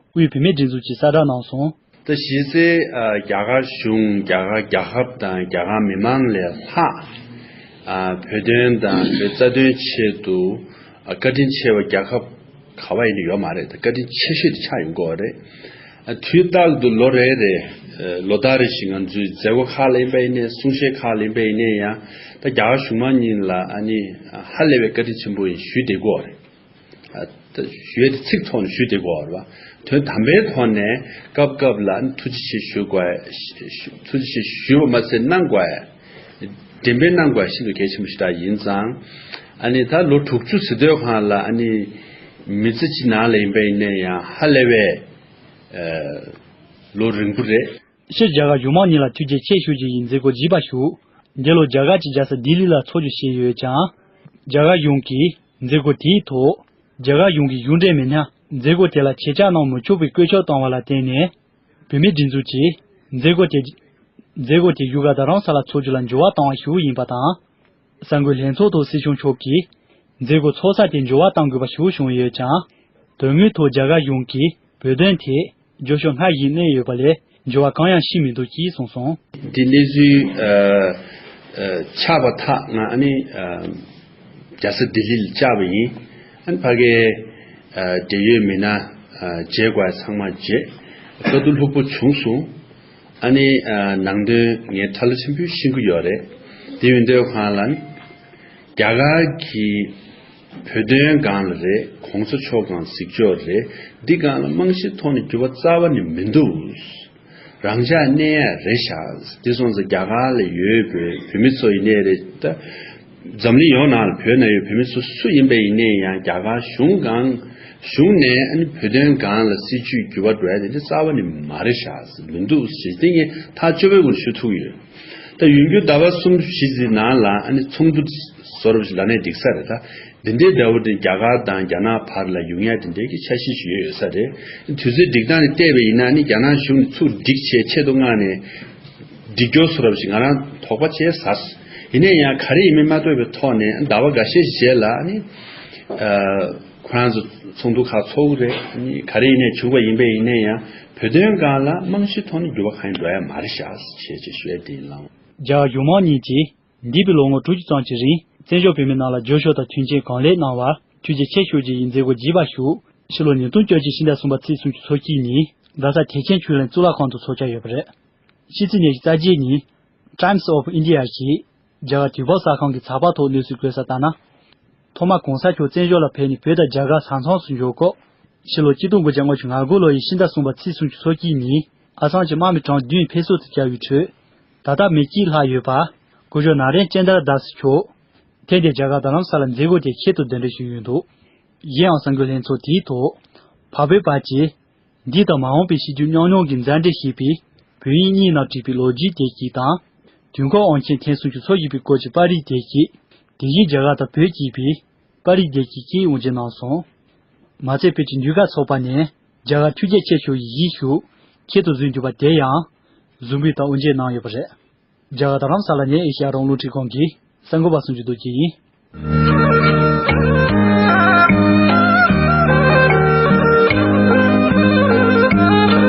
དབུས་བོད་མིའི་སྒྲིག་འཛུགས་ཀྱིས་གསལ་བསྒྲགས་གནང་སོང་། ད་གཞི་རྩའི་ཨ་རྒྱ་གར་གཞུང་རྒྱ་གར་རྒྱལ་ཁབ་དང་རྒྱ་གར་མི་མང་ལས་ལྷག་ཨ་བོད་དོན་དང་བོད་རྩ་དོན་ཆེད་དུ་ཨ་བཀའ་དྲིན་ཆེ་བ་རྒྱལ་ཁབ་ག་བ་ཡིན་ནའི་ཡོད་མ་རེད། ད་བཀའ་དྲིན་ཆེ་ཤོས་དེ་ཆགས་ཡོང་གི་ཡོད་རེད། ཨ་དུས་རྟག་ཏུ་ལོ་རེ་རེ་ཨ་ལོ་ལྟར་རེ་བཞིན་ང་ཚོའི་མཛད་སྒོ་ཁག་ལ་ཡིན་པ་ཡིན་ནའི་གསུང་བཤད་ཁག་ལ་ཡིན་པ་ཡིན་ནའི་ཡང་ད་རྒྱ་གར་གཞུང་མང་གཉིས་ལ་ཨ་ནི་ཧ་ལས་པའི་བཀའ་དྲིན་ཆེན་པོ་ཡིན་ཞུས་བསྡད་ཀྱི་ཡོད་རེད། ཨ་ད་ཞུ་ཡས་དེ་ཚིག་ཐོག་ནས་ཞུས་བསྡད་ཀྱི་ཡོད་རེད་བ། དོན་དམ་པའི་ཐོག་ནས་སྐབས་སྐབས་ལ་ཨ་ནི་ཐུགས་རྗེ་ཆེ་ཞུ་དགོས། ཐུགས་རྗེ་ཆེ་ཞུས་པ་མ་ཟད་གནང་དགོས། འགྲེམས་སྤེལ་གནང་དགོས་ཤིན་ཏུ་གལ་ཆེན་པོ་ཞིག་ད་ཡིན་ཙང་། ཨ་ནི་ད་ལོ་དྲུག་ཅུ་ཟེར་དུས་སྒང་ལ་ཨ་ནི་མི་ཚེ་གཅིག་ནང་ལ་ཡིན་པ་ཡིན་ན་ཡང་ཧ་ལས་པའི་ཨ་ལོ་རིང་པོ་རེད། སྤྱིར་རྒྱ་གར་གཞུང་མང་གཉིས་ལ་ཐུགས་རྗེ་ཆེ་ཞུ་རྒྱུ་ཡི་མཛད་སྒོ་བགྱིས་པ་ཞུ། འདི་ལོ་རྒྱ་གར་གྱི་རྒྱལ་ས་ལྡི་ལི་ལ་འཚོགས་རྒྱུ་བྱས་ཡོད་ཀྱང་། རྒྱ་གར་གཞུང་གིས་མཛད་སྒོ་དེའི་ཐོག་རྒྱ་གར་གཞུང་གི་གཞུང་འབྲེལ་མི་སྣ་མཛད་སྒོ་དེ་ལ་ཆེད་བཅར་གནང་མི་ཆོག་པའི་བཀོད་ཁྱབ་བཏང་བ་ལ་བརྟེན་ནས། བོད་མིའི་སྒྲིག་འཛུགས་ཀྱིས་མཛད་སྒོ་དེ། མཛད་སྒོ་དེ་བཞུགས་སྒར་རྡ་རམ་ས་ལ་འཚོགས་རྒྱུ་ལ་འགྱུར་བ་བཏང་བ་ཞུ་ཡིན་པ་དང་། གསར་འགོད་ལྷན་ཚོགས་ཐོག་སྲིད་སྐྱོང་མཆོག་གིས་མཛད་སྒོ་འཚོགས་ས་དེ་འགྱུར་བ་གཏང་དགོས་པ་ཞུ་བྱུང་ཡོད་ཀྱང་། དོན་དངོས་ཐོག་རྒྱ་གར་གཞུང་གིས་བོད་དོན་ཐད་རྒྱབ་སྐྱོར་སྔར་བཞིན་གནང་ཡོད་པ་ལས་འགྱུར་བ་གང་ཡང་ཕྱིན་མི་འདུག་ཅེས་གསུངས་སོང་། འདི་གནས་ཚུལ་ཨ་ཨ་ཆགས་པ་ཐག་ང་ཨ་ནི་ཨ་རྒྱལ་ས་ལྡི་ལི་ལ་བཅར་བ་ཡིན། ཨ་ནི་ཕ་གིའི་ཨ་འབྲེལ་ཡོད་མི་སྣ་ཨ་མཇལ་དགོས་ཚང་མ་མཇལ། དཀའ་སྡུག་ལྷུག་པོ་བྱུང་སོང་། ཨ་ནི་ཨ་ནང་དོན་ངས་ཕྲ་ལ་ཆེན་པོས་ཤེས་ཀྱི་ཡོད་རེད། དེ་ཡིན་དུས་སྒང་ལ་ནི་རྒྱ་གར་གྱི་བོད་དོན་སྒང་ལ་རེད། གོང་ས་མཆོག་སྒང་གཟིགས་ཕྱོགས་རེད། འདི་སྒང་ལ་རྨང་གཞིའི་ཐོག་ནས་འགྱུར་བ་རྩ་བ་ནས་མི་འདུག་རང་འཇགས་གནས་ཡ་རེད་ཤག་དེ་སོང་ཙང་རྒྱ་གར་ལ་ཡོད་པའི་བོད་མི་ཚོ་ཡིན་ནའི་རེད། ད་འཛམ་གླིང་ཡོངས་ནང་ལ་བོད་ནང་ཡོད་བོད་མི་ཚོ་སུ་ཡིན་པ་ཡིན་ནའི་ཡང་རྒྱ་གར་གཞུང་སྒང་གཞུང་ནས་ཨ་ནི་བོད་དོན་སྒང་ལ་སྲིད་བྱུས་འགྱུར་བ་འགྲོ་ཡ་དེ་འདྲ་རྩ་བ་ནས་མ་རེད་ཤག་མི་འདུག་ཟེར་དེ་ངས་ཐག་ཆོད་པའི་སྒོ་ནས་ཞུ་ཐུབ་ཀྱི་ཡོད། ད་ཡོང་རྒྱུ་ཟླ་བ་གསུམ་བཞི་ཙམ་ནང་ལ་ཨ་ནི་ཚོགས་འདུ་བཟོ་འདྲ་ཞིག་ལབ་ནའི་འགྲིག་ས་རེད། ད་འདི་འདྲའི་འདྲ་བོ་དེ་རྒྱ་གར་དང་རྒྱ་ནག་བར་ལ་ཡོང་ཡ་དེ་འདྲའི་གི་འཆར་གཞི་ཞིག་ཡོད་ཡོད་ས་རེད། དུས་ཚོད་འགྲིག་སྟངས་དེ་བལྟས་པ་ཡིན་ན་ནི་རྒྱ་ནག་གཞུང་ནས་ཚུར་འགྲིག་བྱས་ཆེད་དུ་མངགས་ནས་འགྲིག་སྐྱོར་བཟོ་འདྲ་ཞིག་ང་རང་དོགས་པ་བྱས་ཟ། ཡིན་ནའི་ཡང་ག་རེ་ཡིན་མིན་མ་ཐོས་པའི་ཐོག་ནས་ཟླ་བ་འགའ་ཤས་རྗེས་ལ་ནི་ཨ་ཁོ་རང་ཚོ་ཚོགས་འདུ་ཁག་ཚོགས་ཀྱི་རེད། ནི་ག་རེ་ཡིན་ནའི་བྱུང་བ་ཡིན་པས་ཡིན་ནའི་ཡང་བོད་དོན་སྒང་ལ་རྨང་གཞིའི་ཐོག་ནས་འགྱུར་བ་གང་ཡང་འགྲོ་ཡ་མ་རེད་ཤག་ཅེས་ཅེས་ཞུ་ཡ་དེ་ཡིན་ལགས། རྒྱ་གར་གཞུང་མང་གཉིས་ཀྱིས་འདས་པའི་ལོ་ངོ་དྲུག་ཅུ་ཙམ་གྱི་རིང་བཙན་བྱོལ་བོད་མི་རྣམས་ལ་རྒྱབ་སྐྱོར་དང་མཐུན་རྐྱེན་གང་ལེགས་གནང་བར་ཐུགས་རྗེ་ཆེ་ཞུ་རྒྱུ་ཡི་མཛད་སྒོ་བགྱིས་པ་ཞུ། ཕྱི་ལོ་ཉིས་སྟོང་བཅོ་གཅིག་ཕྱི་ཟླ་གསུམ་པ་ཚེས་སུམ་ཅུ་སོ་གཅིག་ཉིན་རྡ་ས་ཐེག་ཆེན་ཆོས་གླིང་གཙུག་ལག་ཁང་དུ་ཚོགས་འཆར་ཡོད་པ་རེད། ཕྱི་ཚེས་ཉི་ཤུ་རྩ་བརྒྱད་ཉིན་Times of India ཞེས་རྒྱ་གར་དུས་བབ་གསར་ཁང་གི་ཚགས་པར་ཐོག་གནས་ཚུལ་བཀོད་ས་ལྟར་ན། ཐོག་མར་གོང་ས་མཆོག་བཙན་བྱོལ་ལ་ཕེབས་ནས་བོད་དང་རྒྱ་གར་ས་མཚམས་སུ་འབྱོར་སྐབས། ཕྱི་ལོ་ཆིག་སྟོང་དགུ་བརྒྱ་ལྔ་བཅུ་ང་དགུ་ལོ་ཡི་ཕྱི་ཟླ་གསུམ་པ་ཚེས་སུམ་ཅུ་སོ་གཅིག་ཉིན་ ཨ་སང་གི་དམག་མི་གྲངས་བདུན་ཕེབས་བསུ་དུ་བཅར་བའི་ཁྲོད། ད་ལྟ་མི་གཅིག་ལྷག་ཡོད་པ། སྐུ་ཞབས་ན་རེན་ཅན་དར་དཱ་སི་མཆོག་ཐེངས་འདིར་རྒྱ་གར་རྡ་རམ་ས་ལར་མཛད་སྒོ་དེ་ཁྱད་དུ་འདི་འདྲ་ཞིག་ཡོད་འདུག་གཞན་ཡང་གསར་འགོད་ལྷན་ཚོགས་དེའི་ཐོག་འཕགས་བོད་བར་གྱི་འདི་དང་མ་འོངས་པའི་གཤིས་རྒྱུད་རྙོག་གླེང་གི་མཛའ་འབྲེལ་ཞེས་པའི་བོད་དབྱིན་གཉིས་ནང་བྲིས་པའི་ལོ་རྒྱུས་དེབ་ཅིག་དང་། དུས་འཁོར་དབང་ཆེན་ཐེངས་སུམ་ཅུ་སོ་བཞི་པའི་སྐོར་གྱི་པར་རིས་དེབ་ཅིག་དེ་བཞིན་རྒྱ་གར་དང་བོད་ཀྱི་པའི་པར་རིས་དེབ་ཅིག་བཅས་དབུ་འབྱེད་གནང་སོང་། མ་ཚད་བོད་ཀྱི་ཟློས་གར་ཚོགས་པ་ནས་རྒྱ་གར་ཐུགས་རྗེ་ཆེ་ཞུ་ཡི་ཞུ་ཁྱད་དུ་བཟུང་གྱུར་པ་དེ་ཡང་གཟུགས་འབུལ་དང་དབུ་འབྱེད་གནང་ཡོད་པ་རེད། རྒྱ་གར་རྡ་རམ་ས་ལ་ནས་ཨེ་ཤེ་ཡ་རང་དབང་རླུང་འཕྲིན་ཁང་གི་གསར་འགོད་པ་སུ་འཇུ་རྡོ་རྗེ་ཡིན།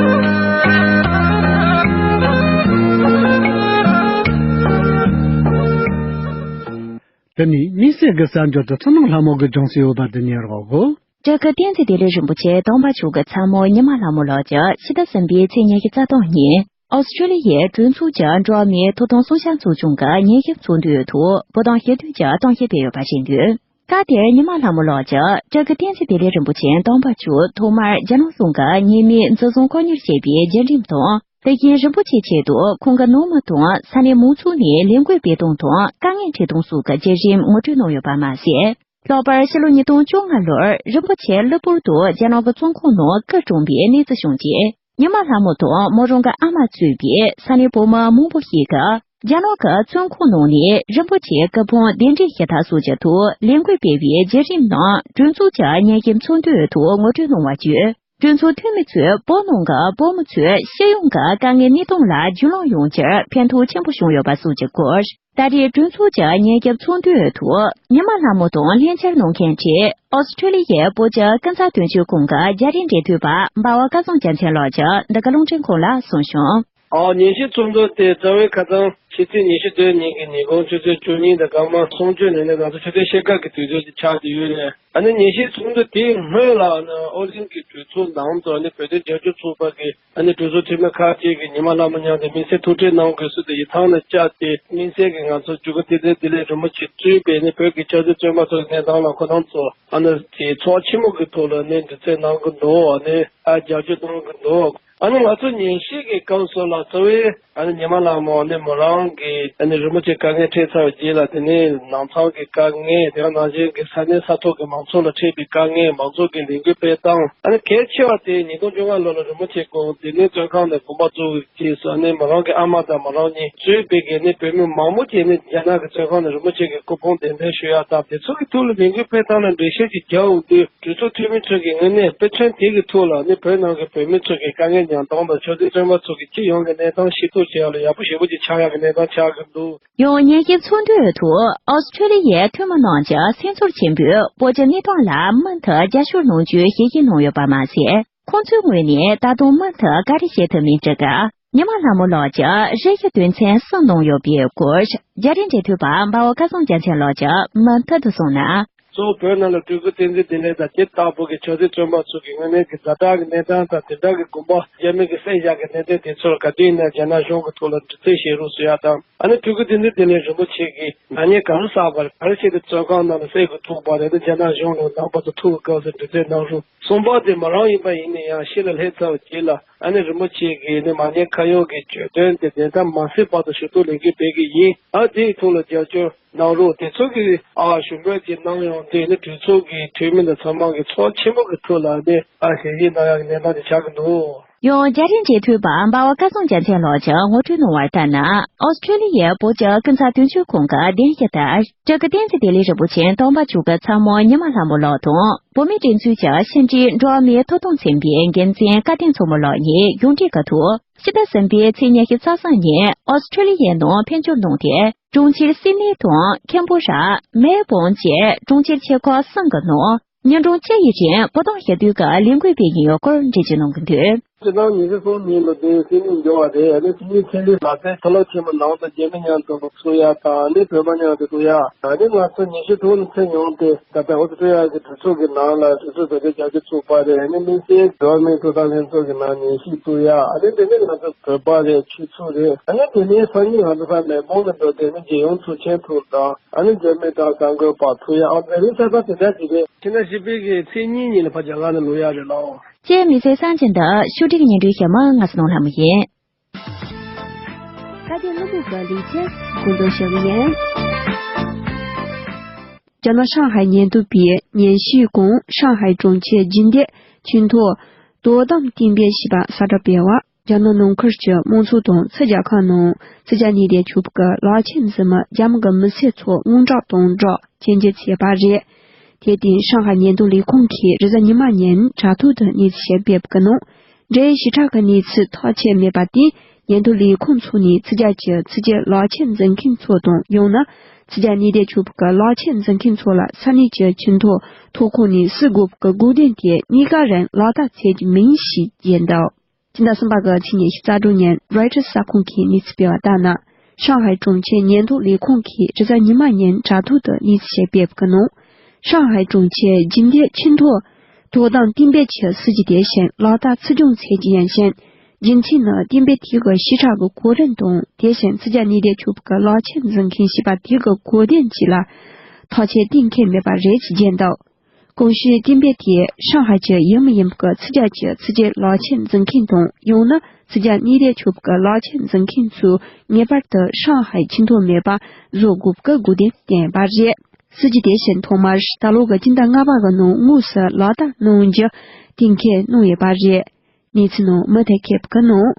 དེ་ནི་དམིགས་བསལ་གྱི་གསར་འགྱུར་དུ་ཐུན་མོང་ལྷ་མོ་གི་ལྗོངས་སུ་ཡོད་པ་དེ་ཉན་རོགས། སྤྲུལ་སྐུ་བསྟན་འཛིན་བདེ་ལེགས་རིན་པོ་ཆེ་དམ་པ་མཆོག་གི་ཚ་མོ་ཉི་མ་ལྷ་མོ་ལགས་ཀྱིས་ཕྱི་ཟླ་གསུམ་པའི་ཚེས་ཉི་ཤུ་རྩ་གཏོགས་ཉིན། ཨོ་སི་ཁྲུ་ལི་ཡའི་གྲོས་ཚོགས་ཀྱི་འགྲོ་བ་མིའི་ཐོབ་ཐང་སྲུང་སྐྱོང་ཚོགས་ཆུང་གི་ཉན་ཞིབ་ཚོགས་འདུའི་ཐོག་བོད་དོན་ཞི་གཏོད་ཀྱི་གཏམ་བཤད་སྤེལ་ཡོད་པ་བཞིན་དུ། སྐབས་དེར་ཉི་མ་ལྷ་མོ་ལགས་ཀྱིས་སྤྲུལ་སྐུ་བསྟན་འཛིན་བདེ་ལེགས་རིན་པོ་ཆེ་དམ་པ་མཆོག་ཐོག་མར་རྒྱ་ནག་གཞུང་གི་ཉེས་མིང་འཛིན་བཟུང་བཀག་ཉར་བྱས་པའི་བརྒྱུད་རིམ་དང་། དེ་བཞིན་རིན་པོ་ཆེའི་ཆེད་དུ་ཁོང་གི་ནང་མི་དང་ས་གནས་མང་ཚོགས་ནས་ལས་འགུལ་སྤེལ་སྟངས་དང་དཀའ་ངལ་འཕྲད་སྟངས་སོགས་ཀྱི་བརྒྱུད་རིམ་ངོ་སྤྲོད་གནང་ཡོད་པ་མ་ཟད། ལྷག་པར་ཕྱི་ལོ་ཉིས་སྟོང་བཅོ་ལྔ་ལོར་རིན་པོ་ཆེ་གློ་བུར་དུ་རྒྱ་ནག་གི་བཙོན་ཁང་ནང་སྐུ་གྲོངས་པའི་གནས་ཚུལ་བྱུང་རྗེས། ཉི་མ་ལྷ་མོ་དང་མོ་རང་གི་ཨ་མ་གཙོས་པའི་ས་གནས་བོད་མི་མང་པོ་ཞིག་གིས་རྒྱ་ནག་གི་བཙོན་ཁང་ནང་ནས་རིན་པོ་ཆེའི་སྐུ་ཕུང་གདན་འདྲེན་ཞུ་ཐབས་སོགས་ཀྱི་ཐོག་ལས་འགུལ་སྤེལ་བའི་བརྒྱུད་རིམ་ནང་གྲོས་ཚོགས་ཀྱི་ཉན་ཞིབ་ཚོགས་འདུའི་ཐོག་ངོ་སྤྲོད་གནང་བ་བརྒྱུད། གྲོས་ཚོགས་འཐུས་མི་ཚོས་བོད་ནང་གི་བོད་མི་ཚོས་སྤྱི་ཡོངས་ཀྱི་དཀའ་ངལ་གནས་སྟངས་ལ་རྒྱུས་ལོན་ཡོང་རྒྱུར་ཕན་ཐོགས་ཆེན་པོ་བྱུང་ཡོད་པ་སོགས་ཀྱི་སྐོར། ད་རེས་གྲོས་ཚོགས་ཀྱི་ཉན་ཞིབ་ཚོགས་འདུའི་ཐོག་ཉི་མ་ལྷ་མོ་དང་ལྷན་བཅར་གནང་མཁན་གྱི་ཨོ་སི་ཁྲུ་ལི་ཡའི་བོད་ཀྱི་ཀུན་གསལ་དོན་གཅོད་ཁང་གི་རྒྱ་རིགས་འབྲེལ་མཐུད་པ་འབའ་བ་སྐལ་བཟང་རྒྱལ་མཚན་ལགས་ཀྱིས་འདི་ག་རླུང་འཕྲིན་ཁང་ལ་གསུངས་བྱུང་། ཨ། ཉན་ཞིབ་ཚོགས་འདུ་དེ་རྩ་བའི་ཁ་སང་ཕྱི་ཚེས་ཉི་ཤུ་བདུན་ཉིན་གྱི་ཉིན་གུང་ཆུ་ཚོད་བཅུ་གཉིས་དང་སྐར་མ་སུམ་ཅུ་ནས་ནས་ང་ཚོ་ཆུ་ཚོད་ཕྱེད་ཀ་གི་དུས་ཚོད་ཅིག་ཆགས་ཀྱི་ཡོད་རེད། ཨ་ནི་ཉན་ཞིབ་ཚོགས་འདུ་དེའི་སྔོན་ལ་ཨ་ནི་ཨོ་གླིང་གི་གྲོས་ཚོགས་ནང་དུ་ཨ་ནི་བོད་དོན་རྒྱབ་སྐྱོར་ཚོགས་པ་གི་ཨ་ནི་གྲོས་ཚོགས་འཐུས་མི་ཁག་ཅིག་གིས་ཉི་མ་ལྷ་མོ་མཉམ་དུ་དམིགས་བསལ་ཐུག་འཕྲད་གནང་དགོས་ཚུལ་དེ་ཡིག་ཐང་ནས་བཅར་ཏེ། དམིགས་བསལ་གྱིས་ང་ཚོ་སྤྲུལ་སྐུ་བསྟན་འཛིན་བདེ་ལེགས་རིན་པོ་ཆེ་གཙོས་པའི་ཨ་ནི་བོད་ཀྱི་ཆབ་སྲིད་བཙོན་པ་ཚོའི་གནས་སྟངས་ལ་ཁོ་རང་ཚོ་ཨ་ནི་དེ་ཚོགས་ཆེན་མོ་གི་ཐོག་ལ་ཨ་ནི་འདྲི་རྩད་གནང་གི་འདུག་ཨ་ནི་ཨ་རྒྱབ་སྐྱོར་གནང་གི་འདུག་ཨ་ནི་ང་ཚོ་ཉན་ཞིབ་ཀྱི་སྐབས་སུ་ལ་རྩ་བའི་ཨ་ནི་ཉི་མ་ལྷ་མོ་ཨ་ནི་མོ་རང་གིས་ཨ་ནི་རིན་པོ་ཆེ་དཀའ་ངལ་འཕྲད་ཚར་བའི་རྗེས་ལ། དེ་ནས་ནང་ཚང་གི་དཀའ་ངལ། དེ་ནང་བཞིན་གྱི་ས་གནས་ས་ཐོག་གི་མང་ཚོགས་ལ་འཕྲད་པའི་དཀའ་ངལ། མང་ཚོགས་ཀྱི་ལས་འགུལ་སྤེལ་སྟངས། ཨ་ནི་གལ་ཆེ་བ་དེ་ཉིས་སྟོང་བཅོ་ལྔ་ལོ་ལ་རིན་པོ་ཆེ་ཁོང་སྡེ་སྣོད་བཙོན་ཁང་ནས་དགོངས་པ་རྫོགས་པའི་རྗེས་སུ་ཨ་ནི་མོ་རང་གི་ཨ་མ་དང་མོ་རང་གཉིས་གཙོས་པའི་གི་ཨ་ནི་བོད་མི་མང་པོ་ཅིག་ཨ་ནི་རྒྱ་ནག་གི་བཙོན་ཁང་ནས་རིན་པོ་ཆེ་གི་སྐུ་ཕུང་གདན་འདྲེན་ཞུ་ཡག་དང་། དེ་ཚོ་གི་ཐོག་ལ་ལས་འགུལ་སྤེལ་སྟངས་ལ་འགྲེལ་བཤད་ཅིག་རྒྱག་འོང་དུས། གྲོས་ཚོགས་འཐུས་མི་ཚོས་ཀྱི་དངོས་གནས་དཔེ་མཚོན་དེ་གི་ཐོག་ལ་ནི་བོད་ནང་གི་བོད་མི་ཚོ་གི་དཀའ་ངལ་མྱངས་སྟངས་དང་། ཆབ་སྲིད་བཙོན་པ་ཚོ་གི་སྤྱི་ཡོངས་ཀྱི་གནས་སྟངས་ཤེས་རྟོགས་བྱེད་ཡག་ལ་ཡག་པོ་ཞེ་པོ་ཅིག་ཆགས་ཡག་གི་གནས་སྟངས་ཆགས་ཀྱི་འདུག་ཡང་ཉན་ཞིབ་ཚོགས་འདུའི་ཐོག་ཨོ་སི་ཁྲུ་ལི་ཡའི་འཐུས་མི་རྣམས་ཀྱིས་སེམས་ཚོར་ཆེན་པོས་བོད་ཀྱི་གནས་སྟངས་ལ་མུ་མཐུད་རྒྱབ་སྐྱོར་གནང་རྒྱུའི་ཞལ་བཞེས་གནང་ཡོད་པ་མ་ཟད། ཁོང་ཚོའི་ངོས་ནས་ད་དུང་མུ་མཐུད་བཀའ་འདྲི་བྱེད་ཐུབ་མིན་དྲི་སྐབས། ཉི་མ་ལྷ་མོ་ལགས་ཀྱིས་རེ་ཞུ་དོན་ཚན་གསུམ་གནང་ཡོད་པའི་སྐོར། རྒྱ་རིགས་འབྲེལ་མཐུད་པ་འབའ་བ་སྐལ་བཟང་རྒྱལ་མཚན་ལགས་ཀྱིས་མུ་མཐུད་དུ་གསུངས་ན། གཙོ་བོ་བོད་ནང་ལ་སྤྲུལ་སྐུ་བསྟན་འཛིན་བདེ་ལེགས་དང་དེ་ལྟ་བུ་གི་ཆབ་སྲིད་བཙོན་པ་ཚོ་གི་དངོས་གནས་ཀྱི་ཛ་དྲག་གི་གནས་སྟངས་དང་། དེ་འདྲ་གི་དགོངས་པ་རྒྱ་མི་གི་བསད་བཞག་གི་གནད་དོན་དེ་ཚོར་ག་དུས་ཡིན་ན་རྒྱ་ནག་གཞུང་གི་ཐོག་ལ་འདྲི་རྩད་བྱེད་རོགས་ཞུ་ཡག་དང་། ཨ་ནི་སྤྲུལ་སྐུ་བསྟན་འཛིན་བདེ་ལེགས་རིན་པོ་ཆེ་གིས་ནག་ཉེས་ག་རེ་བསགས་པ་རེད། ག་རེ་བྱས་ཏེ་བཙོན་ཁང་ནང་ལ་བསད་དགོས་ཐུག་པ་རེད། དེ་རྒྱ་ནག་གཞུང་ལ་ནང་པ་ཚོ་ཐུག་གི་སྐབས་སུ་འདྲི་རྩད་གནང་རོགས། གསུམ་པ་དེ་མོ་རང་ཡིན་པ་ཡིན་ན་ཡང་ཕྱི་ལ་སླེབས་ཚར་བའི་རྗེས་ལ། ཨ་ནི་རིན་པོ་ཆེ་གིས་ནི་མ་ཉེས་ཁ་གཡོག་གི་གྱོད་དོན་དེ་བདེན་མཐའ་མ་གསལ་བར་དུ་ཞུ་གཏུག་ལས་འགུལ་སྤེལ་གི་ཡིན། ཨ་དེའི་ཐོག་ལ་རྒྱབ་སྐྱོར་གནང་རོགས། དེ་ཚོ་གི་ཨ་ཞུ་འབོད་ཅིག་གནང་ཡོང་དུས་ནི་གྲོས་ཚོགས་ཀྱི་འཐུས་མི་དང་ཚང་མ་གི་ཚོགས་ཆེན་པོ་གི་ཐོག་ལ་ནི་ཨ་ཞལ་བཞེས་གནང་ཡག་གི་གནས་སྟངས་དེ་ཆགས་ཀྱི་འདུག་ཡང་རྒྱ་རིགས་འབྲེལ་མཐུད་པ་འབའ་བ་སྐལ་བཟང་རྒྱལ་མཚན་ལགས་ཀྱིས་ངོ་སྤྲོད་གནང་བར་ལྟར་ན། ཨོ་སི་ཁྲུ་ལི་ཡའི་བོད་ཀྱི་ཀུན་གསལ་དོན་གཅོད་ཁང་གི་གདན་ཞུ་ལྟར། སྤྲུལ་སྐུ་བསྟན་འཛིན་བདེ་ལེགས་རིན་པོ་ཆེ་དམ་པ་མཆོག་གི་ཚ་མོ་ཉི་མ་ལྷ་མོ་ལགས་དང་། བོད་མིའི་སྒྲིག་འཛུགས་ཀྱི་ཕྱི་དྲིལ་འགྲོ་བ་མིའི་ཐོབ་ཐང་ཚན་པའི་འགན་འཛིན་སྐལ་ལྡན་མཚོ་མོ་ལགས་གཉིས་ཡོངས་འབྲེལ་གྱི་ཐོག་ཕྱི་ཟླ་གསུམ་པའི་ཚེས་ཉི་ཤུ་རྩ་གསུམ་ཉིན་ཨོ་སི་ཁྲུ་ལི་ཡའི་ནང་ཕེབས་འབྱོར་གནང་སྟེ། གྲོང་ཁྱེར་སིད་ནི་དང་ཁེམ་བྷོ་ར། མེལ་བོན་བཅས་གྲོང་ཁྱེར་ཆེ་ཁག་གསུམ་གྱི་ནང་ཉིན་གྲངས་བཅུ་ཡི་རིང་བོད་དོན་ཞི་གཏོད་ཀྱི་ལས་འགུལ་སྤེལ་གྱིན་ཡོད་སྐོར་འགྲེལ་བརྗོད་གནང་གི་འདུག་སྤྱི་ཟླ་ཉི་ཤུ་གསུམ་ཉིན་ལ་དེ་སིད་ནི་འབྱོར་བ་རེད། ཨ་ནི་སིད་ནི་ཚན་རིག་ལག་རྩལ་མཐོ་སློབ་ཆེན་མོ་ནང་དུ་རྒྱ་མི་མཉམ་དུ་སློབ་གསོ་ཡག་དང་། ཨ་ནི་བོད་པ་མཉམ་དུ་སློབ་ཡག་ཨ་ནི་ང་ཚོ་ཉི་ཤུ་དྲུག་ནས་ཕེབས་ཡོང་སྟེ། ད་ལྟ་ཨོ་སི་ཀྲི་ཡ་གི་གྲོས་ཚོགས་ཀྱི་ནང་ལ་གྲོས་ཚོགས་བོད་དོན་རྒྱབ་སྐྱོར་ཚོགས་པ་རེད། ཨ་ནི་དམིགས་བསལ་འགྲོ་བ་མིའི་ཐོབ་ཐང་ལྷན་ཚོགས་ཀྱི་ནང་ཉན་ཞིབ་གཙུག་ཡག་ཨ་ནི་དེ་ནས་ང་ཚོ་བོད་པ་རེད། ཆོས་ཚོགས་རེད། ཨ་ནི་དེ་ནས་སང་ཉིན་ང་ཚོ་ཕར་མེལ་བོན་ལ་འགྲོ་དེ་ནི་རྒྱལ་ཡོངས་ཚོགས་ཆེན་ཐུག་དང་། ཨ་ནི་འཇར་མན་དང་གསར་འགོད་པ་ཐུག་ཡག་ཨ་ནི་རིང་ས་ས་དེ་འདྲ་ཞིག་རེད། ཕྱི་ཟླ་བཞི་པའི་གི་ཚེས་གཉིས་ཉིན་ལ་ཕར་རྒྱ་གར་ནས་ལོག་ཡག་རེད་ལགས། ཅེས་མི་ཚེ་གསར་འཛིན་དང་ཤོག་སྒྲིག་སྙན་སྒྲོན་ཞུ་མ་ང་ཚོ་ནོར་ལྷ་མོ་ཡིན། ཁ་བརྡའི་གློ་བུར་གྱི་ལི་ཆེན་གོ་འདོན་ཞུ་གི་ཡིན། རྒྱ་ནག་ཧྲང་ཧའེ་ཉེན་རྟོག་པས་ཉིན་ཤས་གོང་ཧྲང་ཧའེ་གྲོང་ཁྱེར་རྒྱུན་ལྡན་ཆུ་ཐོག་དོ་དམ་གཏན་འབེབས་ཞེས་པ་གསལ་བསྒྲགས་སྤེལ་བ། རྒྱ་ནག་ནང་ཁུལ་གྱི་དམངས་གཙོ་དང་ཕྱི་རྒྱལ་ཁག་ནང་ཕྱི་རྒྱལ་ནས་བསྡད་ཆོག་པའི་གློག་ཆས་འཛིན་མི་རྒྱ་མི་གི་མི་སེར་ཚོ་དངངས་སྐྲག་དང་སྦྲགས་སྐྱོན་བརྗོད་བྱས་པ་རེད། དེར་བརྟེན་ཧྲང་ཧའེ་ཉེན་རྟོག་ལས་ཁུངས་ཀྱིས་རེས་གཟའ་ཉི་མ་ཉིན་དྲ་ཐོག་ཏུ་གནས་ཚུལ་ཞིག་སྤེལ་གི་ནང་། འབྲེལ་ཡོད་ཞིབ་ཕྲ་གི་གནས་ཚུལ་ཐག་ཆོད་མེད་པར་བརྟེན། ཉེན་རྟོག་ལས་ཁུངས་ཚོ་ནས་ཕྱི་རྒྱལ་གྱི་ཕྱི་རྒྱལ་གློག་ཆས་འཛིན་མཁན་ཚོ་དང་། ཡང་ན་ཕྱི་རྒྱལ་ནས་བསྡད་ཆོག་པའི་གློག་ཆས་འཛིན་མཁན་ཚོ་ལ་ས་གནས་ཀྱི་ཆུ་ཐོག་ཐོ་ཁུངས་ནས་བསུ་དགོས་པའི་དགོས་འདུན་དེ་གཉིས་ཀ་རང་ལག་བསྟར་བྱེད་རྒྱུ་མིན་ཞེས་བརྗོད་འདུག་སྤྱི་ཟླ་གསུམ་པ་གི་ཚེས་ཉི་ཤུ་རྩ་དྲུག་ཉིན་རོའི་ཊར་གསར་ཁང་གིས་གནས་ཚུལ་སྤེལ་བ་ལྟར་ན། ཧྲང་ཧའེ་གྲོང་ཁྱེར་ཉེན་རྟོག་ལས་ཁུངས་ཀྱིས་རེས་གཟའ་ཉི་མ་ཉིན་དྲ་ཐོག་ཏུ་གནས་ཚུལ་ཞིག་སྤེལ་བའི་ནང་། ཧྲང་ཧའེ་གྲོང་ཁྱེར་རྒྱུན་ལྡན་ཆུ་ཐོག་དོ་དམ་གཏན་འབེབས་ཀྱི་སྲིད་ཇུས་དེ་བཞིན་ལག་བསྟར་ཚུལ་སྦྱོང་བྱེད་རྒྱུ་ཡིན་ཞིང་། རྒྱུ་མཚན་ནི་གཏན་འབེབས་དེ་གི་ཞིབ་ཕྲ་གི་གོ་རིམ་དང་། དེ་བཞིན་ཕྱི་རྒྱལ་ནས་བསྡད་ཆོག་པའི་གློག་ཆས་འཛིན་མཁན་ཞེས་པ་དེ་གི་གོ་དོན་བཅས་ལ་ཐག་གཅོད་གཏན་འཁེལ་མེད་པ་རེད་ཅེས་བརྗོད་འདུག་གོང་ཞུས་གཏན་འབེབས་དེས་ཧྲང་ཧའེ་ཆུ་ཡིན་མི་ཡིན་པའི་ཕྱི་རྒྱལ་གྱི་ཕྱི་རྒྱལ་གློག་ཆས་འཛིན་མཁན་དང་། ཡང་ན་ཕྱི་རྒྱལ་ནས་བསྡད་ཆོག་པའི་གློག་ཆས་འཛིན་མཁན་ཚོས་ངེས་པར་དུ་ཧྲང་ཧའེ་ཆུ་ཐོག་མེད་པ་བཟོ་དགོས་པའི་དགོས་འདུན་བསྟན་པ་རེད། སྲིད་ཇུས་དེ་བཞིན་ཐོག་མར་ད་ལོ་གི་སྤྱི་ཟླ་ལྔ་པ་གི་ནང་དངོས་སུ་ལག་བསྟར་གནང་རྒྱུ་གཏན་འཁེལ་གནང་ཡོད་པ་རེད། གནས་ཚུལ་ནང་མུ་མཐུད་མཁས་པ་གི་ནང་།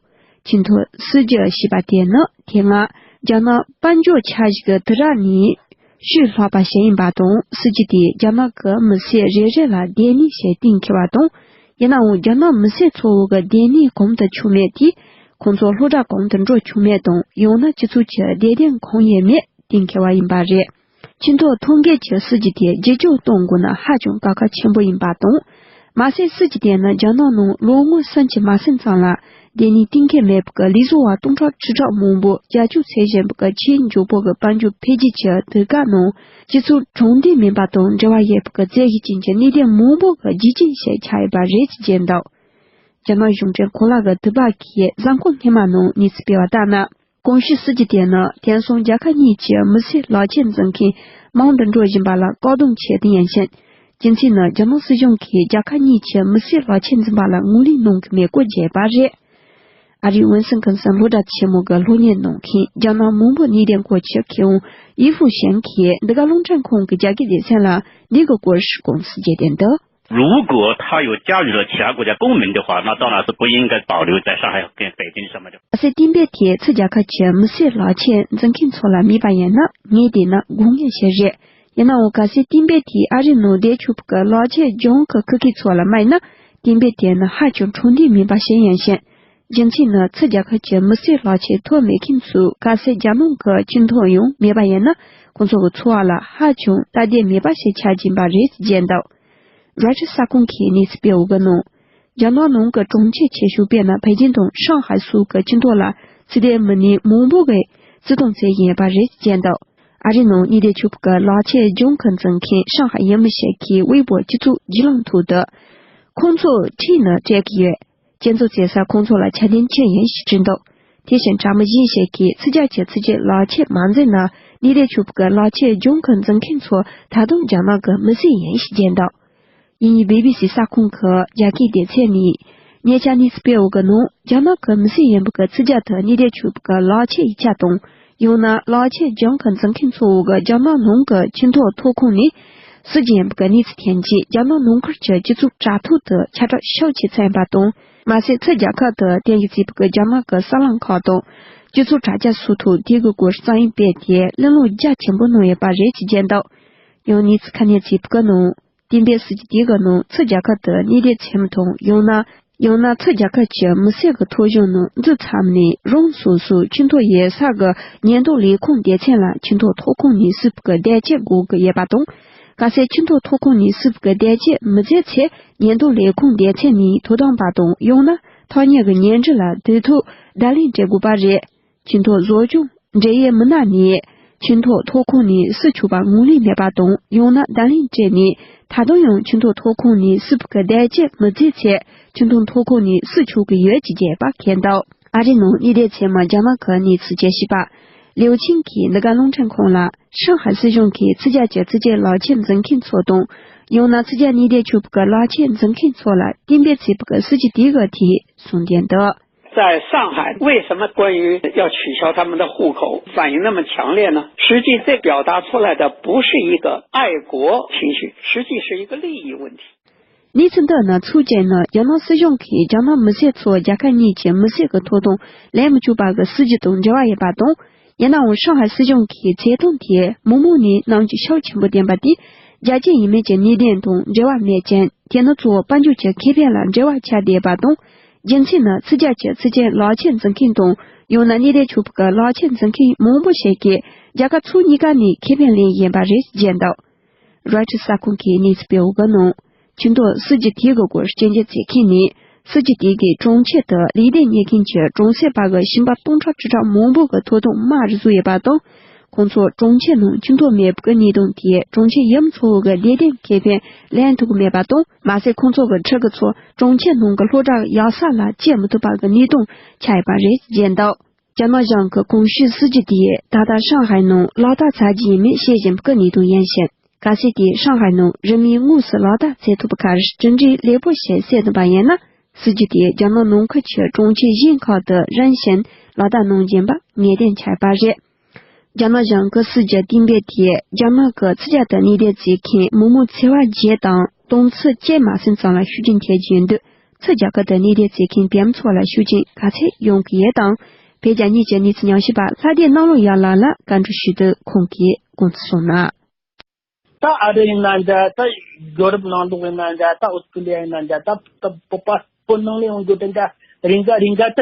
ཆུ་ཐོག་བསུ་རྒྱུ་ཞེས་པ་དེ་ནི་དེ་སྔ་རྒྱ་ནག་དཔལ་འབྱོར་འཆར་གཞི་གི་དུས་རབས་ནས་ཕྱིར་ལྷག་པ་ཞིག་ཡིན་པ་དང་། སྲིད་ཇུས་དེས་རྒྱ་ནག་གི་མི་སེར་རེ་རེ་ལ་སྡོད་གནས་ཞིག་གཏན་འཁེལ་བ་དང་། ཡིན་ནའང་རྒྱ་ནག་མི་སེར་ཚོ་བོ་གི་སྡོད་གནས་གོང་དུ་ཆུད་མེད་དེ། ཁོང་ཚོ་སློབ་གྲྭ་གོང་དུ་འགྲོ་ཆོག་མེད་དང་། ཡང་ན་སྤྱི་ཚོགས་ཀྱི་བདེ་དོན་གང་ཡིན་མེད་གཏན་འཁེལ་བ་ཡིན་པ་རེད། ཆུ་ཐོག་ཐོ་འགོད་ཀྱི་སྲིད་ཇུས་དེ་བསྒྱུར་བཅོས་གཏོང་དགོས་ན་ཧ་ཅང་དཀའ་ཁག་ཆེན་པོ་ཡིན་པ་དང་། མ་ཟད་སྲིད་ཇུས་དེ་ནི་རྒྱ་ནག་ནང་ལོ་ངོ་གསུམ་གྱི་མ་ཟིན་ཙམ་ལ་སྡོད་གནས་གཏན་འཁེལ་མེད་པའི་ལུགས་བཟོ་བ་སྟོང་ཕྲག་ཁྲི་ཕྲག་མང་པོ་རྒྱ་སྐྱོད་བྱེད་བཞིན་པའི་ཆེས་མགྱོགས་པོ་གི་དཔལ་འབྱོར་འཕེལ་རྒྱས་ཀྱི་དུས་སྐབས་ནང་སྤྱི་ཚོགས་དྲང་བདེན་མིན་པ་དང་འབྲེལ་བ་ཡོད་པའི་བཙན་ཤེད་ཅན་གྱི་གནད་དོན་མང་པོ་གི་རྒྱུ་རྐྱེན་ཞིག་ཆགས་ཡོད་པ་རེད་ཅེས་བརྗོད་འདུག་རྒྱ་ནག་གཞུང་འབྲེལ་གོ་ལ་གི་དུས་བབ་ཀྱིས་གཟའ་འཁོར་སྔོན་མ་ནང་གནས་ཚུལ་སྤེལ་བ་ལྟར་ན། གོང་ཞུས་སྲིད་ཇུས་དེ་ནི་དེང་སང་རྒྱལ་ཁབ་གཉིས་ཀྱི་མི་སེར་གློག་ཆས་འཛིན་མཁན་མང་དུ་འགྲོ་བཞིན་པ་ལ་བཀག་སྡོམ་བྱེད་དོན་ཡིན་ཞིང་། རྒྱུ་མཚན་ནི་རྒྱ་ནག་སྲིད་གཞུང་གིས་རྒྱལ་ཁབ་གཉིས་ཀྱི་མི་སེར་གློག་ཆས་འཛིན་པ་ལ་ངོས་ལེན་གནང་གི་མེད་སྐོར་བརྗོད་པ་རེད། ཨ་རིའི་ཝིན་སིན་ཁོན་སིན་སློབ་གྲྭ་ཆེན་མོ་གི་སློབ་གཉེར་གནང་མཁན་རྒྱ་ནག་མང་པོ་གནས་སྡོད་སྐོར་གྱི་མཁས་དབང་ཡི་ཧྥུ་ཞན་གྱིས་འདི་ག་རླུང་འཕྲིན་ཁང་གི་རྒྱ་སྐད་སྡེ་ཚན་ལ་འདི་གི་སྐོར་ཞིག་གོང་སུ་བརྗོད་དོན་འདི། 如果他有加入了其他国家公民的话，那当然是不应该保留在上海跟北京上面的。 གལ་སྲིད་གཏན་འབེབས་དེ་ཕྱི་རྒྱལ་ཁབ་ཀྱི་མི་སེར་གློག་ཆས་འཛིན་མཁན་ཚོ་ལ་དམིགས་པ་ཡིན་ན། ངས་བལྟས་ན་དགོས་ངེས་ཤིག་རེད། ཡིན་ནའང་གལ་སྲིད་གཏན་འབེབས་དེས་ཨ་རིའི་ནང་བསྡད་ཆོག་པའི་གློག་ཆས་སྦྱོང་གི་ཁུལ་མཁན་ཚོ་ལ་དམིགས་ན། གཏན་འབེབས་དེ་ནི་ཧ་ཅང་དྲང་བདེན་མིན་པ་ཞིག་ཡིན་ཞིང་། རྒྱུ་མཚན་ནི་ཕྱི་རྒྱལ་ཁབ་ཀྱི་མི་སེར་གློག་ཆས་ཐོབ་མེད་མཁན་ཚོས་གལ་སྲིད་རྒྱ་ནག་གི་ཆུ་ཐོག་ཡང་མེད་པ་ཡིན་ན། ཁོང་ཚོ་གི་འཚོ་བ་ལ་ཧ་ཅང་སྟབས་བདེ་མེད་པ་ཞིག་ཆགས་ཀྱིན་པ་རེད་ཅེས་བརྗོད་འདུག་རོའི་ཊར་གསར་ཁང་གིས་གནས་ཚུལ་སྤེལ་བའི་ནང་། རྒྱ་ནག་ནང་གི་གྲོང་ཁྱེར་ཆེ་ཤོས་དཔེར་ན་པེ་ཅིང་དང་ཧྲང་ཧའེ་སོགས་ཀྱི་ཆུ་ཐོག་ལ་ཕྱི་རྒྱལ་མི་སྣ་མང་པོ་གིས་བརྩི་མཐོང་བྱེད་བཞིན་ཡོད་པ་རེད་ཅེས་བརྗོད་འདུག་ཨ་རིའི་ནང་གནས་སྡོད་ཆོག་པའི་གློག་ཆས་སྦྱོང་གི་འཛིན་མཁན་ཧྲང་ཧའེ་ཡུལ་མི་ཞིག་གིས་ཝེ་པོ་སྤྱི་ཚོགས་བརྒྱུད་ལམ་ཐོག་ཏུ། ཁོང་ཚོ་འཁྲིས་ནས་སྤྲད་ཀྱི་ཡོད། སྤྱི་ཚོགས་བྱེད་ས་ཁོང་ཚོ་ལ་ཆ་རྐྱེན་ཅི་ཡིན་ཞེས་དྲིས་འདུག་དེ་བཞིན་དྲ་མི་གཞན་ཞིག་གིས་ཕྱི་རྒྱལ་གྱི་ཕྱི་རྒྱལ་གློག་ཆས་མ་འཛིན་ན་གནས་སྡོད་ཆོག་པའི་གློག་ཆས་སྦྱོང་གི་འཛིན་མཁན་ཚོ་ད་དུང་རྒྱ་ནག་གི་མི་སེར་ཡིན་ཞེས་བརྗོད་འདུག་དབྱིན་ཡུལ་བི་བི་སི་གསར་ཁང་གི་རྒྱ་སྐད་སྡེ་ཚན་ནས་ཉེ་ཆར་གནས་ཚུལ་སྤེལ་བའི་ནང་། རྒྱ་ནག་གི་མི་སེར་ཡིན་པའི་ཕྱི་རྒྱལ་དུ་གནས་སྡོད་ཆོག་པའི་གློག་ཆས་ཡིག་ཆ་དང་། ཡང་ན་གློག་ཆས་སྦྱང་གི་འཛིན་མཁན་ཚོ་བོ་གིས་རྒྱ་ནག་ནང་གི་ཆུ་ཐོག་ཐོ་ཁུངས་ནས་བསུ་རྒྱུ་ཡིན་པའི་གནས་ཚུལ་ཐོན་རྗེས། རྒྱ་ནག་ནང་ཁུལ་གྱི་སྤྱི་ཚོགས་དྲ་ཐོག་ཏུ་ཁྱབ་བསྒྲགས་ཤུགས་ཆེ་ཚུད་པ་དང་། མ་ཟད་ཕྱི་རྒྱལ་ཁག་ཏུ་རྟེན་གཞི་བྱས་པའི་རྒྱ་ནག་གི་གསར་ལམ་ཁག་དང་། སྤྱི་ཚོགས་དྲ་རྒྱ་སོགས་ཐོག་དེ་གི་སྐོར་རྩོམ་ཡིག་སྤེལ་ཏེ་གླེང་སློང་རྒྱ་ཆེན་པོ་གནང་ཡོད་པ་རེད་ཅེས་བརྗོད་འདུག་ཡང་གནས་ཚུལ་ཁ་སྣོན་བྱས་པའི་ནང་། གཏན་འབེབས་སྲིད་ཇུས་དེ་གི་ནང་ཕྱི་རྒྱལ་ཁབ་ཏུ་གནས་སྡོད་བྱེད་མི་དང་། ཡང་ན། ཡང་ན་ཕྱི་རྒྱལ་ཁབ་ཀྱི་མི་སེར་གྱི་ཐོ་གཞུང་ནང་འཛུལ་ཚར་ནས་རང་སོ་སོའི་ཆུ་ཐོག་ཡོད་ས་གི་ཉེན་རྟོག་ལས་ཁུངས་སྡེ་ཚན་ལ་ཆུ་ཐོག་ཐོ་ཁུངས་ནས་བསུ་བའི་དེབ་ཆས་དགོས་ཀྱི་ཡོད་པ་དང་། གལ་སྲིད་ཆུ་ཐོག་ཐོ་ཁུངས་ནས་བསུ་བའི་དེབ་ཆས་མི་མཛད་ཚེ། ཉེན་རྟོག་ལས་ཁུངས་སྡེ་ཚན་ནས་དོ་དམ་པ་དང་། ཡང་ན་ཐག་ཉེ་གི་ཉེ་འབྲེལ་ལ་དུས་ཐོག་བརྡ་ལན་སྤྲད་དགོས་པ་རེད། ཆུ་ཐོག་བཟོ་སྐྱོང་འབྲེལ་ཡོད་མི་སྣ་ནས་ཆུ་ཐོག་ཐོ་ཁུངས་ནས་བསུ་ཆོག་པ་ངོས་ལེན་མེད་པ་དང་། ཡང་ན་བརྡ་ལན་སྤྲད་ནས་ད་དུང་ཡང་ཆུ་ཐོག་ཐོ་ཁུངས་ནས་བསུ་བའི་དེབ་ཆས་མི་མཛད་ཚེ། ཆུ་ཐོག་ཐོ་ཁུངས་ནས་བསུ་ཆོག་གི་ཡོད་ཅེས་བརྗོད་པ་མཁྱེན་འདུག་ཨ་རིའི་ནང་གནས་སྡོད་བྱེད་མི་རྒྱ་ནག་གི་གནས་ཚུལ་དཔྱད་ཞིབ་པ་ལིའུ་ཆིང་གིས་འདི་ག་རླུང་འཕྲིན་ཁང་ལ། ཧྲང་ཧའེ་སྲིད་གཞུང་གིས་ཕྱི་རྒྱལ་གྱི་ཕྱི་རྒྱལ་གློག་ཆས་འཛིན་མཁན་ཚོ་དང་། ཡང་ན་ཕྱི་རྒྱལ་ནུས་ལྡན་ཆོས་པ་གི་ལག་ཁྱེར་འཛིན་མཁན་ཚོ་ལ་གཏན་འབེབས་བྱས་པ་གི་སྲིད་ཇུས་དེ་གི་ཐད་གསུང་དོན་དུ། 在上海，为什么关于要取消他们的户口反应那么强烈呢？实际这表达出来的不是一个爱国情绪，实际是一个利益问题。 གནས་ཚུལ་འདི་ནི་ཚོགས་ཆེན་ནི་རྒྱ་ནག་སྲིད་གཞུང་གིས་རྒྱ་ནག་མི་སེར་ཚོ་རྒྱལ་ཁབ་གཉིས་ཀྱི་མི་སེར་གྱི་ཐོབ་ཐང་ལེན་མི་ཆོག་པ་གི་སྲིད་ཇུས་དང་འབྲེལ་བ་ཡོད་པ་དང་། ཡིན་ནའང་ཧྲང་ཧའེ་སྲིད་གཞུང་གིས་བྱེད་སྟངས་དེ་མི་མང་ནས་གནང་རྒྱུ་ཤུགས་ཆེན་པོ་བསྟན་པ་དེས་རྒྱལ་སྤྱི་ཡིན་མིན་གྱི་ནུས་ལྡན་དང་འབྲེལ་བ་མེད་ཅིང་། དེ་ནི་གཙོ་བོ་དཔལ་འབྱོར་གྱི་ཁེ་ཕན་ལ་འབྲེལ་བ་ཆགས་བསྡད་པ་དང་། རྒྱུ་མཚན་ནི་ཕྱི་རྒྱལ་གྱི་ཕྱི་རྒྱལ་ལག་ཁྱེར་འཛིན་མཁན་དང་། ཡང་ན་གནས་བརྟན་ཆོས་པ་གི་ལག་ཁྱེར་འཛིན་མཁན་མང་པོ་ཞིག་གིས་རྒྱལ་ཁབ་ཕྱོགས་གཉིས་ཀ་ནས་ཁེ་ཕན་ལེན་བཞིན་པ་རེད་བརྗོད་འདུག་རོའི་ཊར་གསར་ཁང་གིས་གནས་ཚུལ་སྤེལ་བའི་ནང་། ཆུ་ཐོག་སྲིད་ཇུས་དེ་གི་སྐོར་སྐྱོན་བརྗོད་བྱེད་མཁན་ནས། སྲིད་ཇུས་དེ་གིས་གྲོང་ཁྱེར་དུ་ལས་དོན་གཉེར་མཁན་གྱི་གྲོང་གསེབ་བར་གྱི་ཞིང་པ་སྟོང་ཕྲག་ཁྲི་ཕྲག་མང་པོ་གི་ཐོབ་ཐང་མར་བཟོས་ཡོད་པ་དང་། ཁོང་ཚོ་གྲོང་ཁྱེར་ནང་ཆུ་ཐོག་མེད་པའི་གནས་སྟངས་དེས་གྲོང་ཁྱེར་ཡུལ་མི་ཚོ་བོ་གི་ལས་དོན་ཁེ་ཕན་ལེན་ཐུབ་ཀྱི་མེད་པ་དང་། མ་ཟད་ཁོང་ཚོ་གི་ཕྲུ་གུ་ཚོ་གྲོང་ཁྱེར་ནང་གི་སློབ་གྲྭ་གཡར་ས་ལ་སྐྱེལ་མི་ཐུབ་པ་གི་གནས་སྟངས་ཆགས་ཡོད་པ་རེད་བརྗོད་འདུག་རྒྱ་ནག་གཞུང་གི་གོང་ཞུས་སྲིད་ཇུས་དེས་ད་ལྟ་ཧྲང་ཧའེ་ནང་ལག་བསྟར་བྱ་རྒྱུ་ཡིན་མིན་བཤད་བཞིན་པའི་གནས་སྟངས་ཡིན་ཞིང་། གལ་སྲིད་དེ་ཧྲང་ཧའེ་ནང་རིན་མེད་དངོས་སུ་ལག་བསྟར་བྱེད་ཐུབ་པའི་ཁར་གྲུབ་འབྲས་ལེགས་པོ་ཞིག་སོན་ཐུབ་པ་ཡིན་ན། སྲིད་ཇུས་དེས་རྒྱ་ནག་ནང་ཁུལ་གྱི་གྲོང་ཁྱེར་གཞན་ཁག་ཏུ་རིམ་བཞིན་ལག་བསྟར་གནང་བཞིན་པ་ངེས་གཏན་ཆགས་པ་རེད། རྒྱ་ནག་གཞུང་གི་སྲིད་ཇུས་གཏན་འབེབས་དེས་རྒྱ་ནག་གི་ཕྱི་རྒྱལ་དུ་གནས་སྡོད་བྱེད་མཁན་མི་མང་ཚེག་བར་བརྒྱད་དང་སྟོང་ཚོ་བཅུ་མ་ཟིན་ཙམ་ལ་ཤུགས་རྐྱེན་ཐེབས་ཀྱི་ཡོད་འདུག་ཕྱི་རྒྱལ་ཁབ་ཏུ་གནས་སྡོད་བྱེད་མཁན་བོད་མི་ཚོ་ལ་ཤུགས་རྐྱེན་ག་ཚད་ཡོང་གི་ཡོད་དང་། བོད་རྒྱ་གཉིས་ཀྱི་གནས་ཚུལ་ཉམས་ཞིབ་པ་ལྷ་སྡེ་གནམ་ལོ་ཡག་ལགས་ལ་བཀའ་འདྲི་ཞུས་དུས་ཁོང་གིས་དགོངས་ཚུལ་གསུངས་ན། ད་ཨ་རི་ཡིན་ན་འདྲ། ད་ཡོ་རོབ་ནང་ལོགས་ཡིན་ན་འདྲ། ད་ཨོ་སི་ཀྲུ་ལི་ཡ་ཡིན་ན་འདྲ། ད་ད་བོད་པ་བོད་ནང་ལ་ཡོང་རྒྱུ་དེ་འདྲ་རིང་ག་རིང་ག་ད་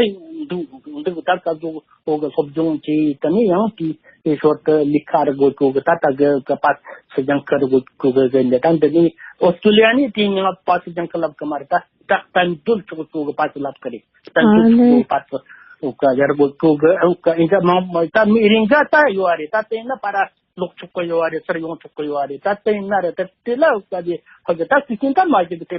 འདུག་འདུག་ད་ག་ཟུག་འོ་གི་སློབ་སྦྱོང་བྱས། ད་ནི་ཡང་དེའི་ཞོར་དུ་ལས་ཀ་རུ་དགོས་ཀྱི་གི། ད་ད་གི་གི་པ་སི་སྦྱང་གི་རུ་དགོས་ཀྱི་གི་འདི། ད་འདི་ནི་ཨོ་སི་ཀྲུ་ལི་ཡ་ནི་དེའི་ནང་པ་སི་སྦྱང་གི་ལབ་གི་མ་རེད། ད་ད་གཏན་སྡོད་ཆོག་ཆོག་གི་པ་སི་ལབ་གི་རེད། གཏན་སྡོད་ཆོག་གི་པ་སི་འོ་གི་ཡར་དགོས་ཀྱི་གི། འོ་གི་ཨིན་ད་མང་ད་མི་རིང་ག་ད་ཡོད་རེད། ད་དེ་ན་པ་ར་ལོག་ཆོག་གི་ཡོད་རེད། ཚུར་ཡོང་ཆོག་གི་ཡོད་རེད། ད་དེ་ན་རེད། ད་དེ་ལ་ཨོ་གི་དེ་ཧ་གི་ད་སི་ཀིན་ད་མ་གི་དེ་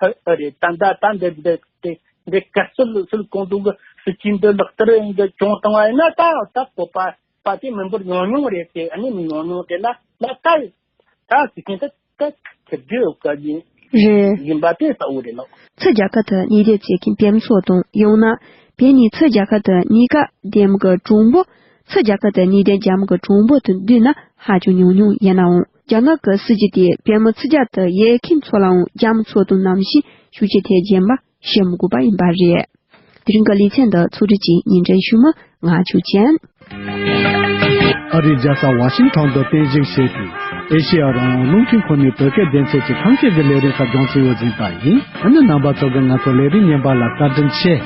ཧ་རེད། ད་ད་ད་འདི་འདི་དེ་འདི་ག་སུ་ལ་སུ་ལ་གོང་དུ་གི་སྲིད་ཇུས་འདི་ལག་བསྟར་འདི་བྱུང་བཏང་བ་ཡིན་ན། ད་ད་བོད་པ་པ་དེ་མི་འབོར་ཉུང་ཉུང་རེད་དེ། ཨ་ནི་མི་ཉུང་ཉུང་དེ་ལ་ལ་ད་ད་སྲིད་ཇུས་འདི་ད་ཁྱེར་རྒྱུ་ཡོད་ག་ཡིན། རེད། ཡིན་པ་དེ་གསལ་བོ་རེད་ལགས། ཕྱི་རྒྱལ་ཁབ་ཏུ་གནས་སྡོད་བྱེད་མཁན་བོད་མི་ཚོ་དང་། ཡང་ན་བོད་ནས་ཕྱི་རྒྱལ་ཁབ་ཏུ་གནས་སྐབས་བསྡད་མི་གི་གྲོང་པ། ཕྱི་རྒྱལ་ཁབ་ཏུ་གནས་སྡོད་རྒྱ་མི་གི་གྲོང་པ་དང་བསྡུར་ན་ཧ་ཅང་ཉུང་ཉུང་ཡིན་ནའང་། རྒྱ་ནག་གི་སྲིད་ཇུས་དེས་བོད་མི་ཕྱི་རྒྱལ་དུ་ཡོད་མཁན་ཚོ་ལའང་རྒྱ་མི་ཚོ་དང་ནང་བཞིན་ཤུགས་རྐྱེན་ཐེབས་བཞིན་པ་བཤད་མི་དགོས་པ་ཡིན་པ་རེད། དེ་རིང་གི་ལེ་ཚན་འདི་ཚོགས་སྒྲིག་གིས་སྙན་སྒྲོན་ཞུས་མི་ང་ཆོས་ཅན། ཨ་རིའི་རྒྱལ་ས་ཝ་ཤིང་ཊོན་དུ་རྟེན་གཞི་བྱས་པའི་ཨེ་ཤེ་ཡ་རང་དབང་རླུང་འཕྲིན་ཁང་ནས་བོད་སྐད་སྡེ་ཚན་གྱི་ཁམས་སྐད་ཀྱི་ལས་རིམ་ཁག་སྦྱོང་བརྩོན་ཡོད་ཟིན་པ་ཡིན། ཨ་ནི་རྣམ་པ་ཚོ་གིས་ང་ཚོ་ལས་རིམ་རྙིང་པ་ལ་བཀའ་དྲིན་ཆེ།